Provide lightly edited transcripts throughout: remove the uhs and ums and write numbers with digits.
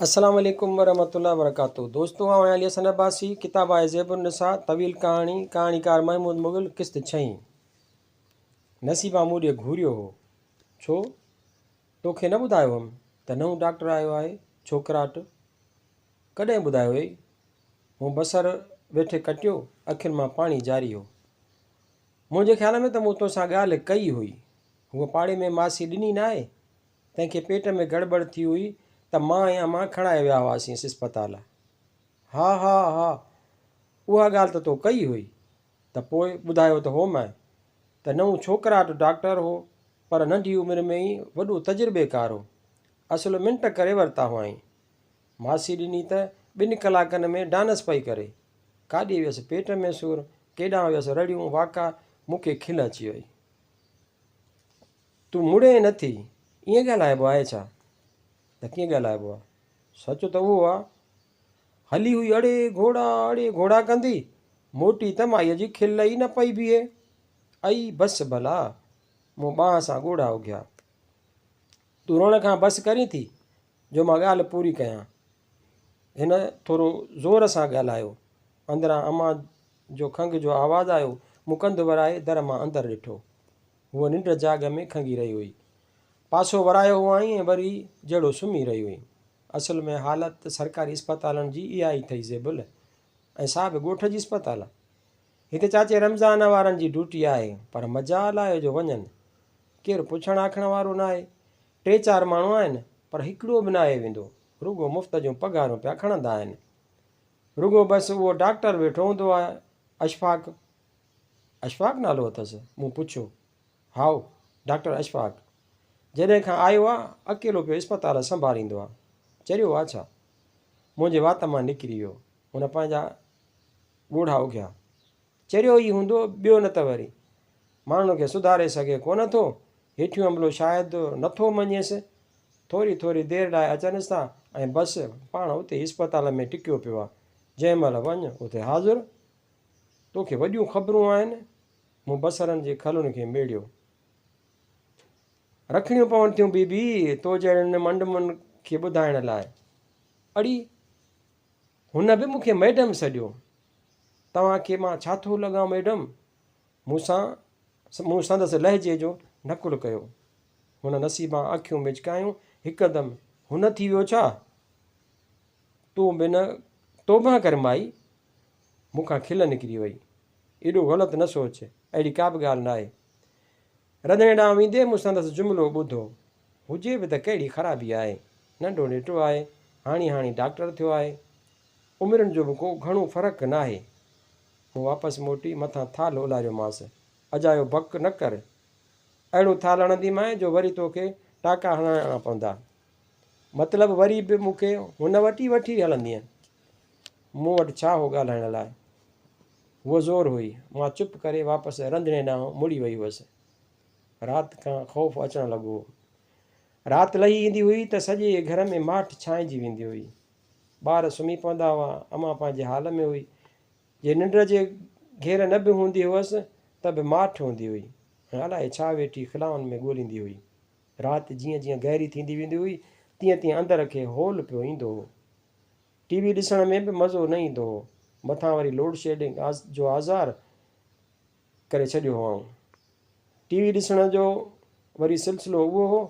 السلام عليڪم ورحمة الله وبرڪاته دوستو آئون آهيان علي حسن عباسي ڪتاب آهي زيب النساء طويل ڪهاڻي ڪهاڻيڪار محمود مغل قسط ڇهين نصيبان مون ڏي گهوريو هو ڇو توکي نه ٻڌايو هئم ته نئون ڊاڪٽر آيو آهي ڇوڪراٽ ڪڏهن ٻڌايو هئي مون بصر ويٺي ڪٽيو اکين مان پاڻي جاري هو منهنجي خيال ۾ ته مون توسان ڳالهه ڪئي هئي هوء پاڙي ۾ ماسي ڏني ناهي تنهن کي پيٽ ۾ گڙٻڙ ٿي هئي ته مان ۽ امان کڻائي ويا هئاسينس اسپتال. ها ها ها اها ڳالهه ته تو ڪئي هئي. ته پوء ٻڌايو ته هومانء ته نئون ڇوڪراٽ ڊاڪٽر هو پر ننڍي عمر ۾ ئي وڏو تجربيڪار هو. اصل منٽ ڪري ورتا هئائين. ماسي ڏني ته ٻن ڪلاڪن ۾ ڊانس پئي ڪري. ڪاڏي ويس پيٽ ۾ سور، ڪيڏانهن ويس رڙيون واڪا، مون کي کل اچي وئي. تون مڙين نه ٿي. ائين ڳالهائبو آهي ڇا؟ ته ڪيئن ڳالهائبو آهي؟ سچ ته اهو آ. هلي هئي اڙي گهوڙا اڙي گهوڙا ڪندي، موٽي ته مائيء جي کل ئي نه پئي بيهي. ائي بس ڀلا! مون ٻانهن سان ڳوڙها اگهيا. تون روئڻ کان بس ڪرين ٿي جو مان ڳالهه پوري ڪيان. هن ٿورو زور سان ڳالهايو. اندران امان جو کنگهه جو آواز آيو. مون ڪنڌ ورائي در مان اندر ڏٺو. هوء ننڊ جاڳ ۾ کنگهي رهي هئي. پاسو ورايو هئائين ۽ وري جهڙو سمهي رهي هئي. اصل ۾ حالت سرڪاري اسپتالن جي اها ئي اٿئي زيبل ۽ سا به ڳوٺ جي اسپتال. هتي چاچي رمضان وارن جي ڊيوٽي آهي پر مجال آهي جو وڃن. ڪير پڇڻ آکڻ وارو ناهي. ٽي چار ماڻهو آهن پر هڪڙو به ناهي ويندو. رڳو مفت جون پگهارون پيا کڻندا آهن. رڳو بس اهو ڊاڪٽر ويٺو هوندو آهي اشفاق. اشفاق نالو اٿس؟ مون پڇيو. هائو، ڊاڪٽر اشفاق. جڏهن کان آيو آ، اڪيلو پيو اسپتال سنڀاليندو آ. چريو آ ڇا؟ منهنجي وات مان نڪري ويو. هن پنهنجا ڳوڙها اگهيا. چريو ئي هوندو، ٻيو نه ته وري. ماڻهن کي سڌاري سگهي ڪونه ٿو. هيٺيون عملو شايد نٿو مڃيس. ٿوري ٿوري دير لاء اچنس ٿا ۽ بس، پاڻ اتي ئي اسپتال ۾ ٽڪيو پيو آ. جنهن مهل وڃ، اتي حاضر. توکي وڏيون خبرون آهن؟ مون بصرن جي کلن کي ميڙيو. رکڻيون پون ٿيون بي بي، تو جهڙن منڊمن کي ٻڌائڻ لاء. اڙي! هن به مون کي مئڊم سڏيو. توهان کي مان ڇا ٿو لڳان مئڊم؟ مون سان مون سندس لهجي جو نقل ڪيو. هن نصيبان اکيون مچڪايون. هڪدم هن ٿي ويو ڇا؟ تون به نه توبهه ڪر مائي! مون کان کل نڪري وئي. ايڏو غلط نه سوچ، اهڙي ڪا به ڳالهه ناهي. رڌڻي ڏانهن ويندي مون سندس جملو ٻڌو. هجي به ته ڪهڙي خرابي آهي. ننڍو نيٽو آهي، هاڻي هاڻي ڊاڪٽر ٿيو آهي. عمرين جو به ڪو گهڻو فرق ناهي. مون واپس موٽي مٿان ٿالهه الاريومانس. اجايو بڪ نه ڪر. اهڙو ٿالهه هڻنديمانء جو وري توکي ٽاڪا هڻائڻا پوندا. مطلب وري به مون کي هن وٽ ئي وٺي هلندينء. مون وٽ ڇا هو ڳالهائڻ لاء؟ هوء زور هئي. مان چپ ڪري واپس رنڌڻي ڏانهن مڙي وئي هئس. رات کان خوف اچڻ لڳو هو. رات لهي ايندي هئي ته سڄي گهر ۾ ماٺ ڇانئجي ويندي هئي. ٻار سمهي پوندا هئا. امان پنهنجي حال ۾ هئي. جي ننڊ جي گهير نه به هوندي هئس ته به ماٺ هوندي هئي ۽ الائي ڇا ويٺي خلائن ۾ ڳوليندي هئي. رات جيئن جيئن گهري ٿيندي ويندي هئي، تيئن تيئن اندر کي هول پيو ايندو هو. ٽي وي ڏسڻ ۾ به مزو نه ايندو هو. مٿان وري لوڊ شيڊنگ جو آزار ڪري ڇڏيو هئائون. ٽي وي ڏسڻ جو وري سلسلو اهو هو،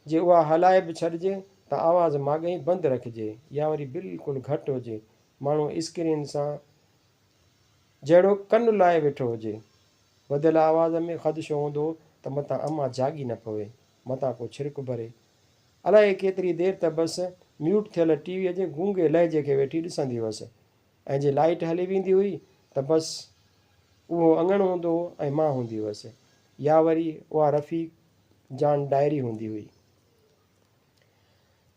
جي اها هلائي به ڇڏجي ته آواز ماڳهين بند رکجي يا وري بلڪل گهٽ هجي، ماڻهو اسڪرين سان جهڙوڪ ڪن لائي ويٺو هجي. وڌيل آواز ۾ خدشو هوندو هو ته متان امان جاڳي نه پوي، متان ڪو ڇرڪ ڀري. الائي ڪيتري دير ته بس ميوٽ ٿيل ٽي ويء جي گونگي لهجي کي ويٺي ڏسندي هئس ۽ جي لائيٽ هلي ويندي هئي ته بس اهو اڱڻ هوندو هو ۽ مان هوندي هئس يا وري اها رفيق جان ڊائري هوندي هئي.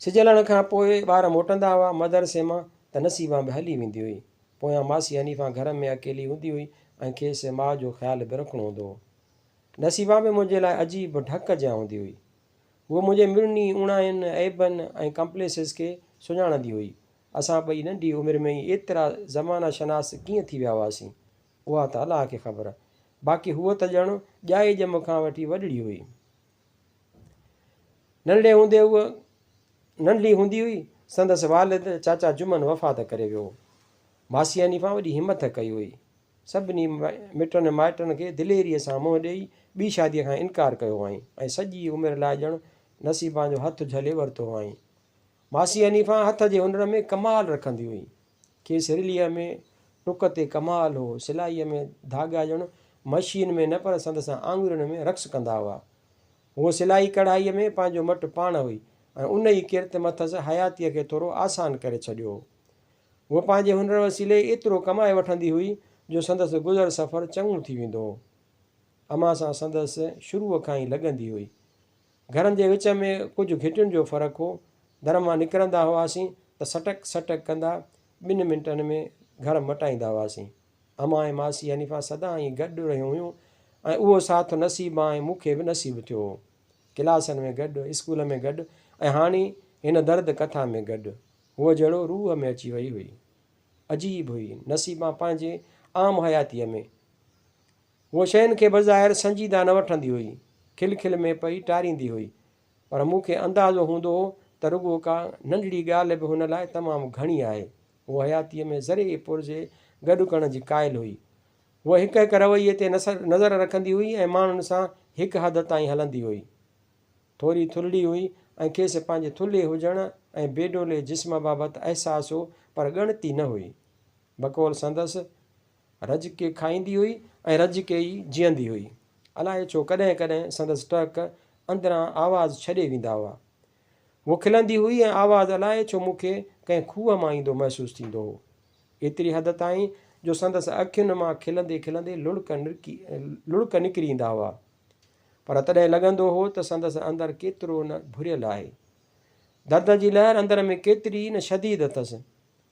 سج لهڻ کان پوء ٻار موٽندا هئا مدرسي مان ته نصيبان به هلي ويندي هئي. پويان ماسي حنيفان گهر ۾ اڪيلي هوندي هئي ۽ کيس ماء جو خيال به رکڻو هوندو هو. نصيبان به منهنجي لاء عجيب ڍڪ جيان هوندي هئي. هوء منهنجي مڙني اوڻاين، عيبن ۽ ڪمپليسز کي سڃاڻندي هئي. اسان ٻئي ننڍي عمر ۾ ئي ايترا زمانه شناس ڪيئن ٿي ويا هئاسين، اها ته الله کي خبر. باقي هوء ته ڄڻ ڄائي ڄم کان وٺي وڏڙي هئي. ننڍڙي هوندي هوء ننڍڙي هوندي هئي سندس والد چاچا جمن وفات ڪري ويو هو. ماسي حنيفان وڏي همٿ ڪئي هئي. سڀني مٽن مائٽن کي دليريء سان منهن ڏيئي ٻي شاديء کان انڪار ڪيو هئائين ۽ سڄي عمر لاء ڄڻ نصيبان جو هٿ جهلي ورتو هئائين. ماسي حنيفان هٿ جي هنر ۾ ڪمال رکندي هئي. کيس رليء ۾ ٽڪ تي ڪمال هو. سلائيء ۾ ڌاڳا ڄڻ مشين ۾ نه پر سندس آڱرين ۾ رقص ڪندا هئا. هوء سلائي ڪڙهائيء ۾ پنهنجو مٽ پاڻ هئي ۽ ان ئي ڪرت مٿس حياتيء کي ٿورو آسان ڪري ڇڏيو هو. هوء پنهنجي هنر وسيلي ايترو ڪمائي وٺندي هئي جو سندس گذر سفر چڱو ٿي ويندو هو. امان سان سندس شروع کان ئي لڳندي هئي. گهرن جي وچ ۾ ڪجهه گهٽين جو فرق هو. در مان نڪرندا هئاسين ته سٽڪ سٽڪ ڪندا ٻن منٽن ۾ گهر مٽائيندا هئاسين. امان ۽ ماسي حنيفه سدائين گڏ رهيون هيون ۽ اهو ساٿ نصيبان ۽ مون کي به نصيب ٿيو هو. ڪلاسن ۾ گڏ، اسڪول ۾ گڏ ۽ هاڻي هن درد ڪٿا ۾ گڏ. هوء جهڙو روح ۾ اچي وئي هئي. عجيب هئي نصيبان پنهنجي عام حياتيء ۾. هوء شين کي بظاهر سنجيده نه وٺندي هئي. کل کل ۾ پئي ٽاريندي هئي. پر مون کي اندازو هوندو هو ته رڳو ڪا ننڍڙي ڳالهه به هن لاء تمام گهڻي آهي. هوء حياتيء ۾ ذري پرزي گڏ ڪرڻ جي قائل هئي. هوء هڪ هڪ رويي تي نظر رکندي هئي ۽ ماڻهن سان هڪ حد تائين هلندي هئي. ٿوري ٿلهڙي هئي ۽ کيس پنهنجي ٿلهي هجڻ ۽ بي ڊولي جسم بابت احساس هو پر ڳڻتي نه هئي. بقول سندس، رج ڪي کائيندي هئي ۽ رج ڪي ئي جيئندي هئي. الائي ڇو ڪڏهن ڪڏهن سندس ٽهڪ اندران آواز ڇڏي ويندا هئا. هوء کلندي هئي ۽ آواز الائي ڇو مون کي ڪنهن کوهه مان ايندو محسوس ٿيندو هو. ايتري حد تائين جو سندس اکين مان کلندي کلندي لڙڪ نڪري ايندا هئا. پر تڏهن لڳندو هو ته سندس اندر ڪيترو نه ڀريل آهي. درد جي لهر اندر ۾ ڪيتري نه شديد اٿس.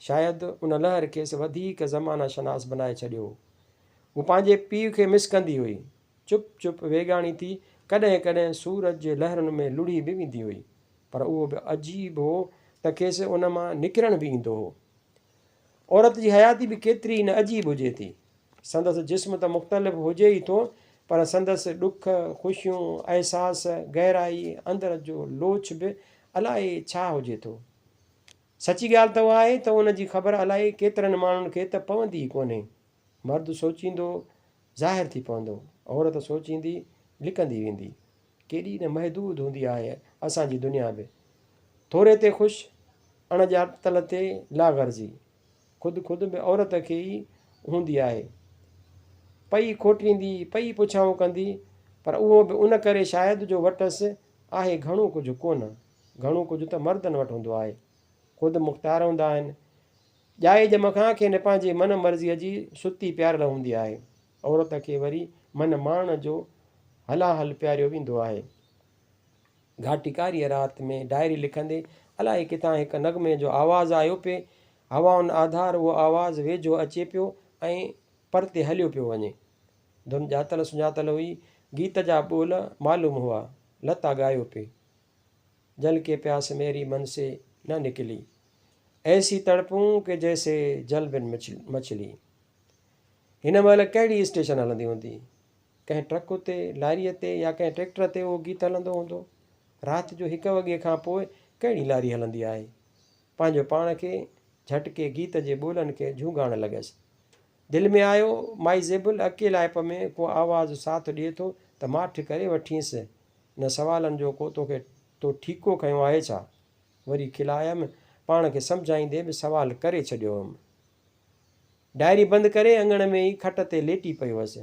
شايد ان لهر کيس وڌيڪ زمانه شناس بنائي ڇڏيو هو. هوء پنهنجي پيء کي مس ڪندي هئي. چپ چپ ويڳاڻي ٿي ڪڏهن ڪڏهن سورج جي لهرن ۾ لڙهي به ويندي هئي. پر اهو به عجيب هو ته کيس ان مان نڪرڻ به ايندو هو. عورت جي حياتي به ڪيتري نه عجيب هجي ٿي. سندس جسم ته مختلف هجي ئي ٿو پر سندس ڏک، خوشيون، احساس، گهرائي، اندر جو لوڇ به الائي ڇا هجي ٿو. سچي ڳالهه ته اها آهي ته ان جي خبر الائي ڪيترن ماڻهن کي ته پوندي ئي ڪونهي. مرد سوچيندو ظاهر ٿي پوندو، عورت سوچيندي لڪندي ويندي. ڪيڏي نه محدود هوندي آهي اسان جي دنيا به. ٿوري تي خوش، اڻ ڄاتل تي لاغرضي. خود خود به عورت کي ئي هوندي آهي. پئي کوٽيندي، پئي پڇائون ڪندي، پر اهو به ان ڪري شايد جو وٽس آهي گهڻو ڪجهه ڪونه. گهڻو ڪجهه ته مردن وٽ هوندو آهي. خود مختار هوندا آهن. ڄائي ڄم کان کين پنهنجي من مرضيء جي ستي پياريل هوندي آهي. عورت کي وري من ماڻڻ جو هلاهل پياريو ويندو آهي. گهاٽي ڪاريء رات ۾ ڊائري لکندي الائي ڪٿان هڪ نغمي جو آواز آيو پئي. هوائن آڌار اهو آواز ويجهو اچي پيو ۽ پرتي هليو پيو وڃي. ڌن ڄاتل سڃاتل هئي. گيت جا ٻول معلوم هئا. لتا ڳايو پئي. جل ڪي پياس ميري من سي نه نڪلي. ايسي تڙپون ڪي جيسي جل بن مڇلي. هن مهل ڪهڙي اسٽيشن هلندي هوندي؟ ڪنهن ٽرڪ تي، لاريء تي يا ڪنهن ٽريڪٽر تي اهو گيت هلندو هوندو. رات جو هڪ وڳي کان پوء ڪهڙي لاري هلندي آهي؟ پنهنجو پاڻ کي جهٽڪي گيت جي ٻولن کي جهونگارڻ لڳس. دل ۾ آيو، مائي زيبل اڪيلائپ ۾ ڪو آواز ساٿ ڏئي ٿو ته ماٺ ڪري وٺينس. نه سوالن جو ڪو توکي تو ٺيڪو کنيو آهي ڇا؟ وري کل آيم، پاڻ کي سمجهائيندي به سوال ڪري ڇڏيو هيم. ڊائري بند ڪري اڱڻ ۾ ئي کٽ تي ليٽي پيو هئس.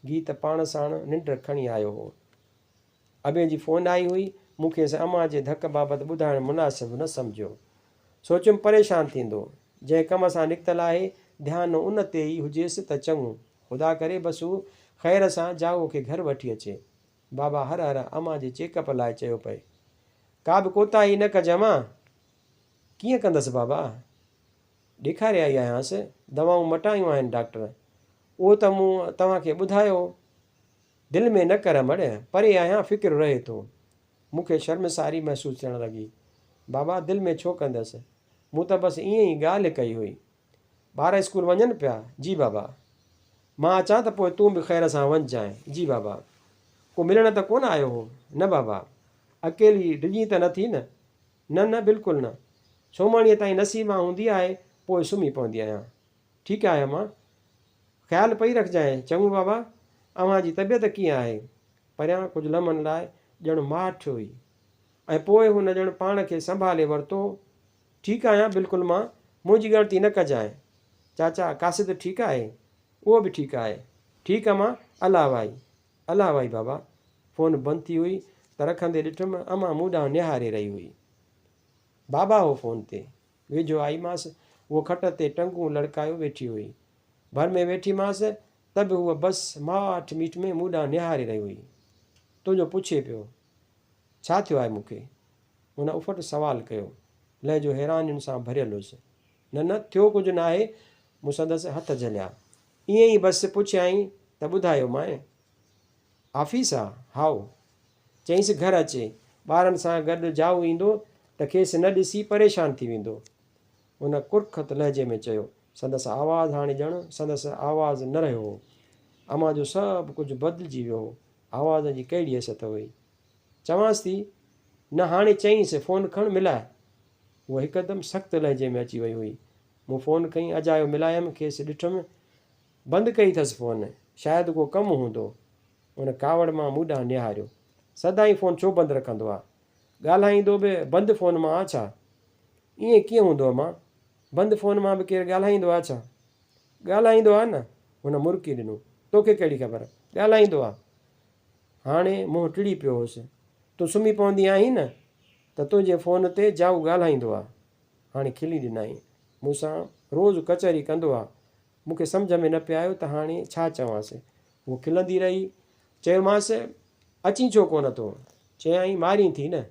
گيت پاڻ ساڻ ننڊ کڻي آيو هو. ابي جي فون آئي هئي. مون کيس امان جي ڌڪ بابت ٻڌائڻ مناسب نه سمجهيو. سوچيم پريشان ٿيندو. جنهن ڪم سان نڪتل آهي، ڌيان ان تي ئي هجيس ته چڱو. خدا ڪري بس هو خير سان جاڳو کي گهر وٺي اچي. بابا هر هر امان جي چيڪ اپ لاء چيو پئي. ڪا به ڪوتاهي نه ڪج امان. ڪيئن ڪندس بابا؟ ڏيکاري آئي آهيانس، دوائون مٽايون آهن ڊاڪٽر. اهو ته مون توهان کي ٻڌايو. دل ۾ نه ڪر امڙ، پري آهيان فڪر رهي ٿو. مون کي شرمساري محسوس ٿيڻ لڳي. بابا دل ۾ ڇو ڪندس؟ مون ته بس ائين ئي ڳالهه ڪئي هئي. ٻار اسڪول وڃن پيا؟ جي بابا. مان اچان ته پوء تون به خير سان وڃجانء. جي بابا. ڪو ملڻ ته ڪونه آيو هو؟ نه بابا. اڪيلي ڊڄين ته نه ٿي نه؟ نه نه بلڪل نه. سومهڻيء تائين نسيما هوندي آهي، پوء سمهي پوندي آهيان. ٺيڪ آهي امان. خيال پئي رکجانء. چڱو بابا، اوهان جي طبيعت ڪيئن آهي؟ پريان ڪجهه لمحن لاء ڄڻ ماٺ هئي ۽ پوء هن ڄڻ پاڻ کي سنڀالي ورتو. ٺيڪ آهيان بلڪل مان، منهنجي ڳڻتي نه ڪجانء. چاچا قاصد ٺيڪ آهي؟ اهو به ٺيڪ آهي. ٺيڪ امان، الله وائي. الله وائي بابا. فون بند ٿي هئي ته رکندي ڏٺم امان مون ڏانهن نهاري رهي هئي. بابا هو فون تي. ويجهو آئيمانس، هوء کٽ تي ٽنگون لڙڪايو ويٺي هئي. ڀر ۾ ويٺيمانس ته به هوء بس ماٺ ميٺ ۾ مون ڏانهن نهاري رهي هئي. تنهنجو پڇي پيو. ڇا ٿيو آهي مون کي؟ هن اڦٽ سوال ڪيو. لهجو حيرانين سان ڀريل هيس. نه نه، ٿيو ڪجهه ناهي. مون سندس هٿ جهليا. ائين ئي بس پڇيائين ته ٻڌايومانء. آفيس آ؟ هائو. چئينس گهر اچي. ٻارن سان گڏ جائو ايندو ته کيس نه ڏسي پريشان ٿي ويندو. هن ڪرخت لهجي ۾ چيو. سندس آواز هاڻي ڄڻ سندس آواز نه رهيو هو. امان جو سڀ ڪجهه بدلجي ويو هو. آواز جي ڪهڙي حيثيت هئي. چوانس ٿي، نه هاڻي چئينس فون کڻ ملاء. هوء هڪدم سخت لهجي ۾ اچي وئي هئي. مون فون کنئي اجايو ملايم کيس ڏٺم. بند ڪئي اٿس فون. شايد ڪو ڪم هوندو. هن ڪاوڙ مان مون ڏانهن نهاريو. سدائين فون ڇو بند رکندو آ؟ ڳالهائيندو به بند فون مان آ ڇا؟ ائين ڪيئن هوندو امان؟ بند فون مان به ڪير ڳالهائيندو آ ڇا؟ ڳالهائيندو آ نه. هن مرڪي ڏنو. توکي ڪهڙي خبر؟ ڳالهائيندو آ. هاڻي منهن ٽڙي پيو هوس. تون سمهي پوندي آهين نه ته تنهنجي فون تي جائو ڳالهائيندو آ. هاڻي کلي ڏنائين. مون سان روز ڪچهري ڪندو آ. مون کي سمجهه ۾ نه پئي آيو ته هاڻي ڇا چوانس. هوء کلندي رهي. چيومانس، اچين ڇو ڪونه ٿو؟ چيائين، مارين ٿي نه.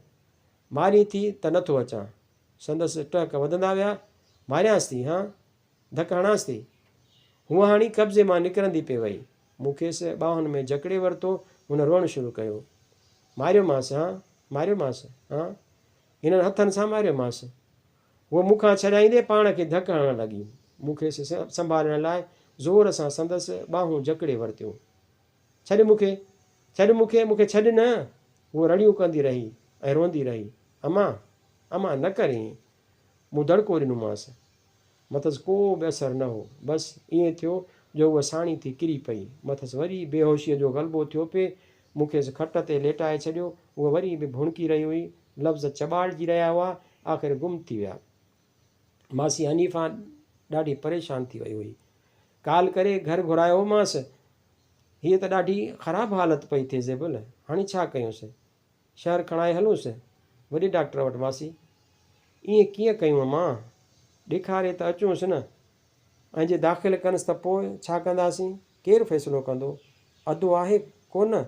مارين ٿي ته نه ٿو اچان. سندس ٽهڪ وڌندا ويا. ماريانس ٿي، هان؟ ڌڪ هڻانس ٿي. هوء هاڻي قبضي مان نڪرندي پئي وئي. مون کيس ٻانهن ۾ جڪڙي ورتو. هن روئڻ شروع ڪيو. ماريومانس، هان؟ ماريومانس، هان؟ هنن هٿن سان ماريومانس. هوء مون کان ڇڏائيندي پاڻ کي ڌڪ هڻڻ لڳي. مون کيس سنڀالڻ لاء زور سان سندس ٻانهون جڪڙي ورتيون. ڇڏ مون کي، ڇڏ مون کي، مون کي ڇڏ نه! هوء رڙيون ڪندي رهي ۽ روئندي رهي. امان! امان! نه ڪر ائين! مون دڙڪو ڏنومانس. مٿس ڪو به اثر نه هو. بس ائين ٿيو جو هوء ساڻي ٿي ڪري پئي. مٿس وري بيهوشيء جو غلبو ٿيو پئي. مون کيس کٽ تي ليٽائي ڇڏيو. هوء وري به ڀڻڪي رهي هئي. لفظ چٻاڙجي رهيا هئا. آخر گم ٿي ويا. ماسي حنيفه ڏاڍي پريشان ٿي وئي هئي. ڪال ڪري گهر گهرايو هومانس. هيء ته ڏاڍي خراب حالت پئي ٿئي زيبل. هاڻي ڇا ڪيونس؟ شهر کڻائي هلونس وڏي ڊاڪٽر وٽ ماسي. ائين ڪيئن ڪيون امان؟ ڏيکاري ته اچونس نه. ۽ جي داخل ڪنس ته پوء ڇا ڪنداسين؟ ڪير فيصلو ڪندو؟ ادو آهي ڪو نه؟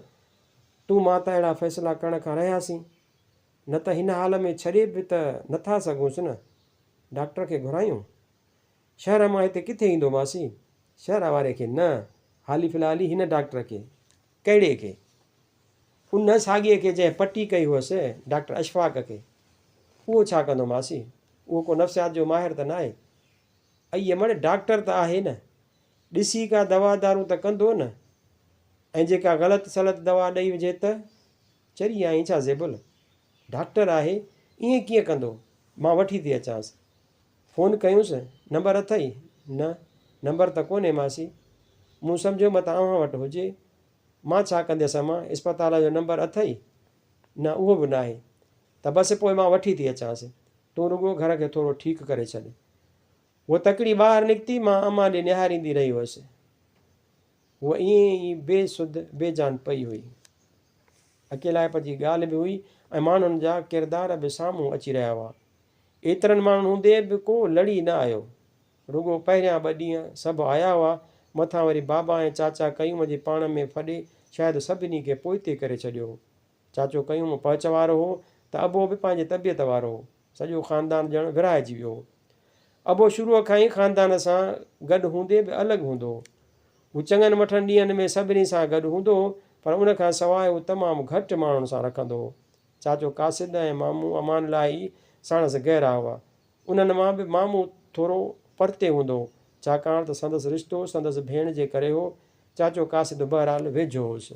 تون مان ته اهڙا فيصلا ڪرڻ کان رهياسين. نه ته هن حال ۾ ڇڏي به ته نه ٿا سگهونس نه. ڊاڪٽر کي گهرايون؟ شهر مان هتي ڪٿي ايندو ماسي؟ شهر واري کي نه، حالي في الحال هن ڊاڪٽر کي. ڪهڙي کي؟ ان ساڳئي کي جنهن پٽي ڪئي هئس، ڊاڪٽر اشفاق کي. اهو ڇا ڪندو ماسي؟ اهو ڪو نفسيات جو ماهر ته ناهي. ائي مڙ ڊاڪٽر ته آهي نه. ڏسي ڪا دوا دارون ته ڪندو نه. ۽ جي ڪا غلط سلط دوا ڏئي وجهي ته؟ چري آهين ڇا زيبل؟ ڊاڪٽر آهي، ائين ڪيئن ڪندو؟ مان وٺي ٿي اچانس. فون ڪيونس، نمبر اٿئي؟ نه، نمبر ته ڪونهي ماسي. مون سمجهيو متان اوهان وٽ هجي. مان ڇا ڪنديس امان، اسپتال جو نمبر اٿئي؟ نه، اهو به ناهي. ته بس پوء مان وٺي ٿي اچانس. تون رڳو گهر کي ٿورو ٺيڪ ڪري ڇڏ. هوء تڪڙي ٻاهر نڪتي، مان امان ڏي نهاريندي رهي هيس. هوء ائين ئي بي سڌ بي جان پئي هئي. اڪيلائپ جي ڳالهه به هئي ۽ ماڻهن جا ڪردار به سامهون اچي رهيا هئا. ايترن ماڻهن هوندي به ڪو لڙي نه آيو. رڳو پهريان ٻه ڏينهن سڀ آيا هئا، مٿان وري بابا ۽ چاچا قيوم جي پاڻ ۾ ڦڏي شايد سڀني کي پوئتي ڪري ڇڏيو هو. چاچو قيوم پهچ وارو هو ته ابو به پنهنجي طبيعت وارو هو. سڄو خاندان ڄڻ ورهائجي ويو هو. ابو شروع کان ئي خاندان سان گڏ هوندي به الڳ هوندو هو. هو چڱن مٺن ڏينهن ۾ سڀني سان گڏ هوندو هو، پر ان کان سواء هو تمام گهٽ ماڻهن سان رکندو هو. چاچو قاصد ۽ مامو امان الله ئي ساڻس گهرا هئا. انهن مان به مامو ٿورو پرتي هوندو هو، ڇاڪاڻ ته سندس رشتو سندس ڀيڻ جي ڪري هو. چاچو قاصد بهرحال ويجهو هوس.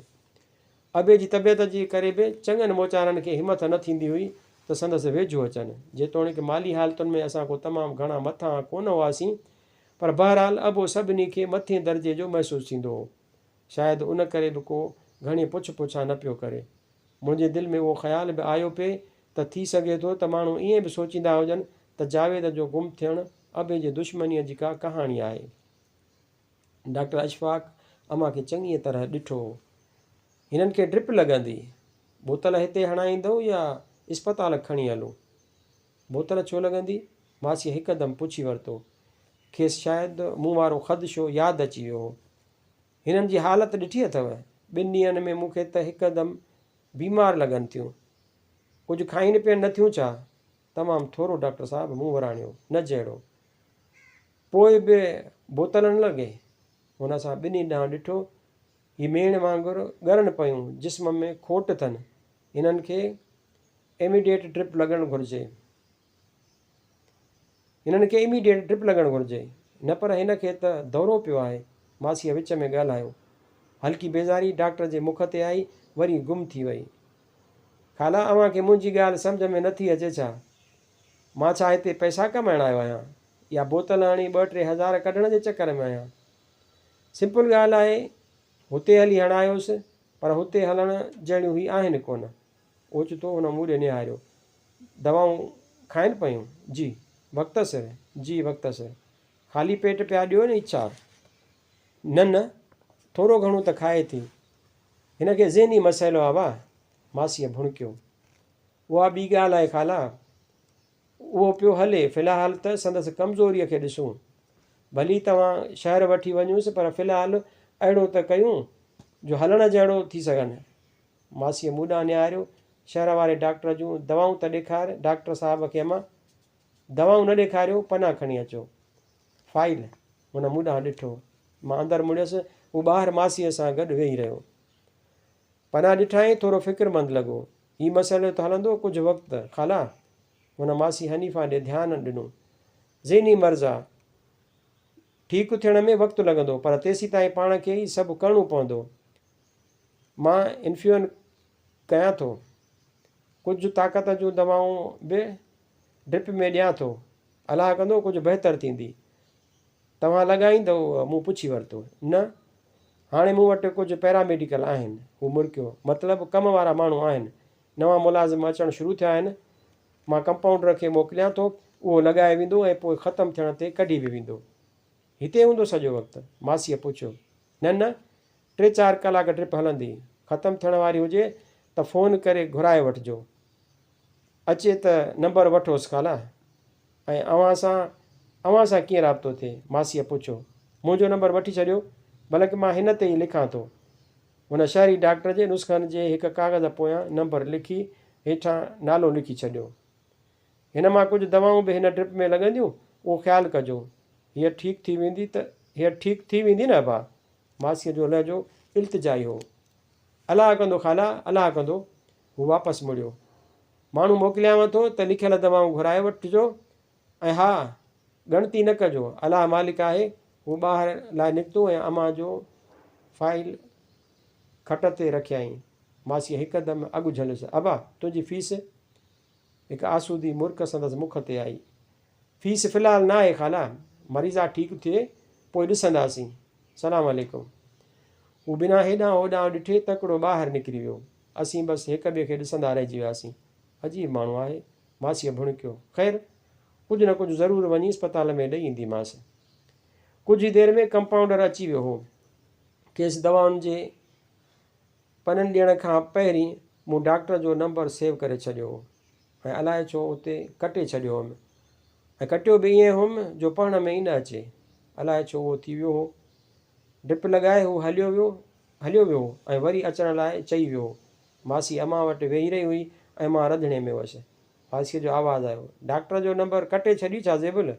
ابي جي طبيعت جي ڪري به چڱن موچارن کي همٿ نه ٿيندي هئي ته سندس ويجهو اچن. جيتوڻيڪ مالي حالتن ۾ اسان ڪو تمام گهڻا مٿانهان ڪونه هئاسين، پر بهرحال ابو سڀني کي مٿين درجي جو محسوس ٿيندو هو. شايد ان ڪري به ڪو گهڻي پڇ پڇان نه پيو ڪري. منهنجي دل ۾ اهو خيال به آيو پئي ته ٿي سگهي ٿو ته ماڻهو ائين به سوچيندا هجن ته جاويد جو گم ٿيڻ ابي جي دشمنيء جي ڪا ڪهاڻي آهي. ڊاڪٽر اشفاق امان کي چڱيء طرح ڏٺو هو. هنن کي ڊرپ لڳندي. بوتل هتي هڻائيندؤ يا اسپتال کڻي هلون؟ بوتل ڇو لڳندي؟ ماسيء هڪدم پڇي ورتو. کيس شايد مون وارو خدشو ياد اچي ويو هو. هنن جي حالت ڏٺي اٿئو؟ ٻن ڏينهن ۾ مون کي ته هڪدم بيمار لڳن ٿيون. ڪجهه کائين پيئن نه ٿيون ڇا؟ تمام ٿورو ڊاڪٽر صاحب مون وراڻيو. نه جهڙو. پوء به بوتل نه لڳي. هن اسان ٻنهي ڏانهن ڏٺو. هي ميڻ وانگر ڳرن پيون، جسم ۾ کوٽ اٿن. هنن کي ايميڊيٽ ڊرپ لڳڻ گهرجي. هنن کي اميڊيٽ ڊرپ لڳڻ گهرجي. نه پر هن کي ته دورو پيو آهي. ماسيء وچ ۾ ڳالهايو. هلڪي بيزاري ڊاڪٽر جي مک تي آئي، وري گم ٿي وئي. خالا اوهان کي منهنجي ڳالهه سمجهه ۾ نٿي اچي ڇا؟ مان ڇا هتي پئسا ڪمائڻ آيو آهيان يا بوتل هڻي ٻه ٽي هزار ڪڍڻ جي چڪر ۾ آهيان. سمپل ڳالهه آهي، هتي هلي هڻايوس، پر هتي هلڻ جهڙيون هي آهن ڪونه. اوچتو هن مون ڏي نهاريو. دوائون کائن پيون؟ جي. وقت سر؟ جي وقت سر. خالي پيٽ پيا ڏيو ني ڇا؟ نه نه، ٿورو گهڻو ته کائي ٿي. هن کي ذهني مسئلو آ وا. ماسيء ڀڻڪيو. اها ٻي ڳالهه آهي خالا. اهو پيو هلي، في الحال ته سندس ڪمزوريء کي ڏسون. ڀلي توهان شهر وٺي وڃونس پر في الحال اهڙو ته ڪيون جو هلڻ جهڙو ٿي سگهن. ماسيء مون ڏانهن نهاريو، شهر واري ڊاڪٽر جون دوائون ته ڏيکار، ڊاڪٽر صاحب کي امان، دوائون نه ڏيکاريو، پنا کڻي اچو. فائيل. هن مون ڏانهن ڏٺو. مان اندر مڙيس، هو ٻاهر ماسيء سان گڏ ويهي رهيو. پنا ڏٺائين، ٿورو فڪرمند لڳو. هي مسئلو ته هلندو ڪجهه وقت، خالا! هن ماسي حنيفه ڏي ڌيان ڏنو. ذهني مرض آ. ٺيڪ ٿيڻ ۾ وقت لڳندو، پر تيسيتائين پاڻ کي ئي سڀ ڪرڻو پوندو. مان انفيون ڪيان ٿو. ڪجهه طاقت جون دوائون به ڊرپ ۾ ڏيان ٿو. الله ڪندو ڪجهه بهتر ٿيندي. توهان لڳائيندؤ؟ مون پڇي ورتو. نه. هاڻي مون وٽ ڪجهه پيراميڊيڪل آهن. هو مرڪيو. مطلب ڪم وارا ماڻهو آهن. نوان ملازم اچڻ شروع ٿيا آهن. مان ڪمپائونڊر کي موڪليان ٿو. اهو لڳائي ويندو ۽ پوء ختم ٿيڻ تي ڪڍي به ويندو. هتي هوندو سڄو وقت؟ ماسيء پڇيو. نه نه. ٽي چار ڪلاڪ ڊرپ هلندي. ختم ٿيڻ واري هجي ته فون ڪري گهرائي وٺجو. اچي ته نمبر وٺوس خالا. ۽ اوهان سان اوهان سان ڪيئن رابطو ٿئي؟ ماسيء پڇيو. منهنجو نمبر وٺي ڇڏيو، بلڪ مان هن تي ئي لکان ٿو. هن شهري ڊاڪٽر جي نسخن جي هڪ ڪاغذ پويان نمبر لکي هيٺان نالو لکي ڇڏيو. هن مان ڪجهه دوائون به هن ڊرپ ۾ لڳنديون، اهو خيال ڪجو. هيء ٺيڪ ٿي ويندي ته هيء ٺيڪ ٿي ويندي نه ابا؟ ماسيء جو لهجو التجائي هو. الله ڪندو خالا، الله ڪندو. هو واپس مڙيو. ماڻهو موڪليانو ٿو ته لکيل دوائون گهرائي وٺجو ۽ ها، ڳڻتي نه ڪجو، الله مالڪ آهي. هو ٻاهر لاء نڪتو ۽ امان جو فائيل کٽ تي رکيائين. ماسيء هڪدم اڳ جهليس، ابا، تنهنجي فيس؟ هڪ آسودي مرڪ سندس مک تي آئي. فيس في الحال نه آهي خالا، مريضا ٺيڪ ٿئي پوء ڏسنداسين. سلام عليڪم. هو بنا هيڏانهن هوڏانهن ڏٺي تڪڙو ٻاهر نڪري ويو. اسين بس هڪ ٻئي کي ڏسندا رهجي وياسين. عجيب ماڻهو آهي. ماسيء ڀڻڪيو. خير، ڪجهه نه ڪجهه ضرور وڃي اسپتال ۾ ڏئي اينديمانس. ڪجهه ئي دير ۾ ڪمپائونڊر اچي ويو هو. کيس دوائن جي پنن ڏيڻ کان پهرين مون ڊاڪٽر جو نمبر سيو ڪري ڇڏيو هو ۽ الائي ڇو اتي ڪٽي ڇڏيو هوم ۽ ڪٽيو به ائين هوم جو پڙهڻ ۾ ئي نه اچي. الائي ڇو اهو ٿي ويو هو. ڊپ لڳائي هو هليو ويو هليو ويو هو ۽ وري اچڻ لاء چئي ويو هو. ماسي امان وٽ ويهي رهي هئي ۽ مان رڌڻي ۾ هئس. ماسيء جو آواز آيو، ڊاڪٽر جو نمبر ڪٽي ڇڏيئي ڇا زيبل؟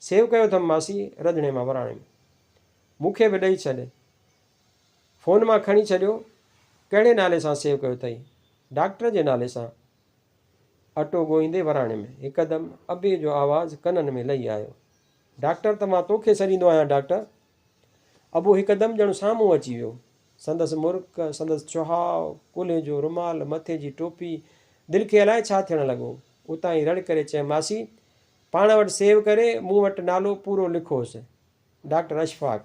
سيو ڪيو اٿم ماسي، رڌڻي مان وراڻيم. مون کي به ڏئي ڇڏ. فون مان کڻي ڇڏيو. ڪهڙي نالي سان سيو ڪيو اٿئي؟ ڊاڪٽر جي نالي سان. اٽو ڳوهيندي وراڻيم. هڪدم ابي جو آواز ڪنن ۾ لهي آيو. ڊاڪٽر ته مان توکي سڏيندو آهيان ڊاڪٽر. ابو هڪدم ڄڻ سامهون اچي ويو. سندس مرڪ، سندس ڇهاء، ڪلهي جو رومال، مٿي جي ٽوپي، دل کي الائي ڇا ٿيڻ لڳو. اتان ئي رڙ ڪري چيم، ماسي، پاڻ وٽ سيو ڪري مون وٽ نالو پورو لکوس. ڊاڪٽر اشفاق.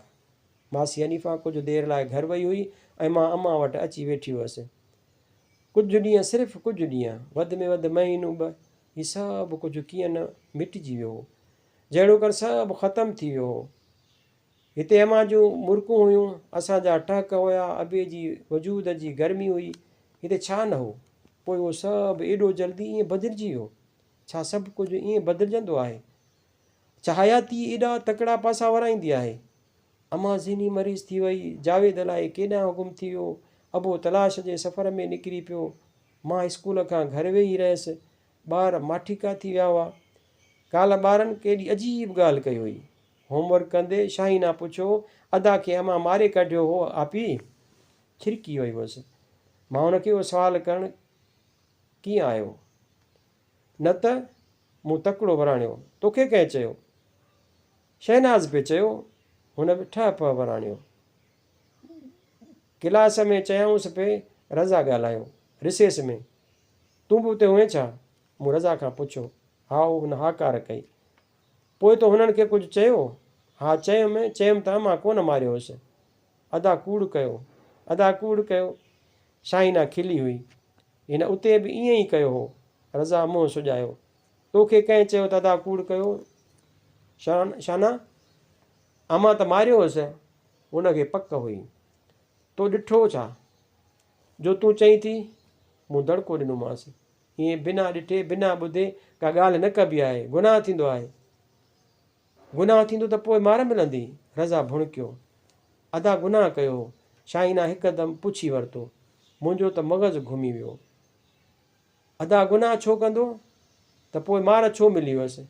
ماسي حنيفه ڪجهه دير لاء گهر وئي هئي ۽ مان امان وٽ اچي ويٺي هئس. ڪجهه ڏينهن، صرف ڪجهه ڏينهن، وڌ ۾ وڌ مهينو ٻه، هي سڀ ڪجهه ڪيئن نه مٽجي ويو هو. جهڙوڪر سڀ ختم ٿي ويو هو. هتي امان جون مرڪون هيون، اسان جا ٽهڪ هيا، ابي جي وجود جي گرمي هئي، هتي ڇا نه هو. پوء اهو سڀ ايڏو جلدي ائين بدلجي ويو. ڇا سڀ ڪجهه ائين بدلجندو آهي؟ ڇا حياتي ايڏا تڪڙا پاسا ورائيندي آهي؟ امان ذهني مريض ٿي وئي، جاويد الائي ڪيڏانهن گم ٿي ويو، ابو تلاش جي سفر ۾ نڪري پيو، مان اسڪول کان گهر ويهي رهيس، ٻار ماٺيڪا ٿي ويا هئا. ڪالهه ٻارن ڪيڏي عجيب ڳالهه ڪئي هئي. هوم ورڪ ڪندي شاهينا پڇيو، ادا کي امان ماري ڪڍيو هو آپي؟ ڇرڪي وئي هئس. مان هن کي اهو سوال ڪرڻ ڪيئن آيو؟ نه ته، مون تڪڙو وراڻيو، توکي ڪنهن چيو؟ شهناز پئي چيو، هن به ٺهه پهه وراڻيو. ڪلاس ۾ چيائونس پئي، رضا ڳالهايو. رسيس ۾. تون به اتي هئين ڇا؟ مون رضا کان پڇيو. هائو، هن هاڪار ڪئي. پوء تو هنن کي ڪجهه چيو؟ ها چيم، چيم ته امان ڪونه ماريو هوس. ادا ڪوڙ ڪيو. ادا ڪوڙ ڪيو. شاهينا کلي هئي. هن اتي به ائين ئي ڪيو هو. رضا منهن سڄايو. تو کي ڪنهن چيو ته ادا ڪوڙ ڪيو؟ شانا، امان ته ماريو هوس. هن کي پڪ هئي. تو ڏٺو ڇا؟ جو تون چئين ٿي؟ مون دڙڪو ڏنومانس. ائين بنا ڏٺي، بنا ٻڌي ڪا ڳالهه نه ڪبي آهي. گناهه ٿيندو آهي. گناهه ٿيندو ته پوء مار ملندي؟ رضا ڀڻڪيو. ادا گناهه ڪيو هو؟ شاهينا هڪدم پڇي ورتو. منهنجو ته مغز گهمي ويو. ادا گناهه ڇو ڪندو؟ ته پوء مار ڇو ملي هيس؟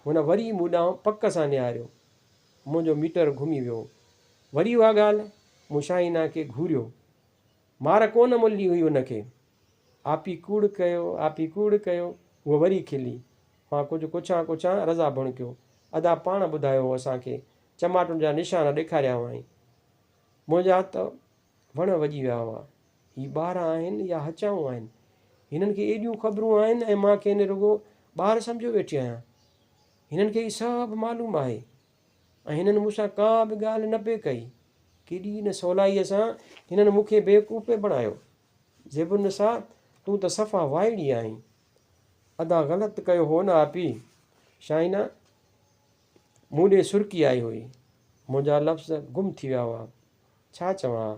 هن وري مون ڏانهن پڪ سان نهاريو. منهنجو ميٽر گهمي ويو. وري اها ڳالهه؟ مون شاهينا کي گهوريو. مار ڪونه ملي هئي هن کي. آپي ڪوڙ ڪيو، آپي ڪوڙ ڪيو. هوء وري کلي. مان ڪجهه ڪڇان ڪڇان رضا ڀڻڪيو. ادا پاڻ ٻڌايو هو اسان کي. چماٽن جا نشان ڏيکاريا هئائين. منهنجا ته وڻ وڄي ويا هئا. هي ٻار آهن يا هچائون آهن؟ هنن کي ايڏيون خبرون آهن ۽ مان کين رڳو ٻار سمجهيو ويٺي آهيان. هنن کي هي سڀ معلوم آهي ۽ هنن مون سان ڪا به ڳالهه نه پئي ڪئي. ڪيڏي نه سولائيء سان هنن مون کي بيوقوف پئي بڻايو. زيب النساء، تون ته صفا وائڙي آهين. ادا غلط ڪيو هو نه آپي؟ شاهينه مون ڏي سرڪي آئي هئي. منهنجا لفظ گم ٿي ويا هئا. ڇا چوان ها؟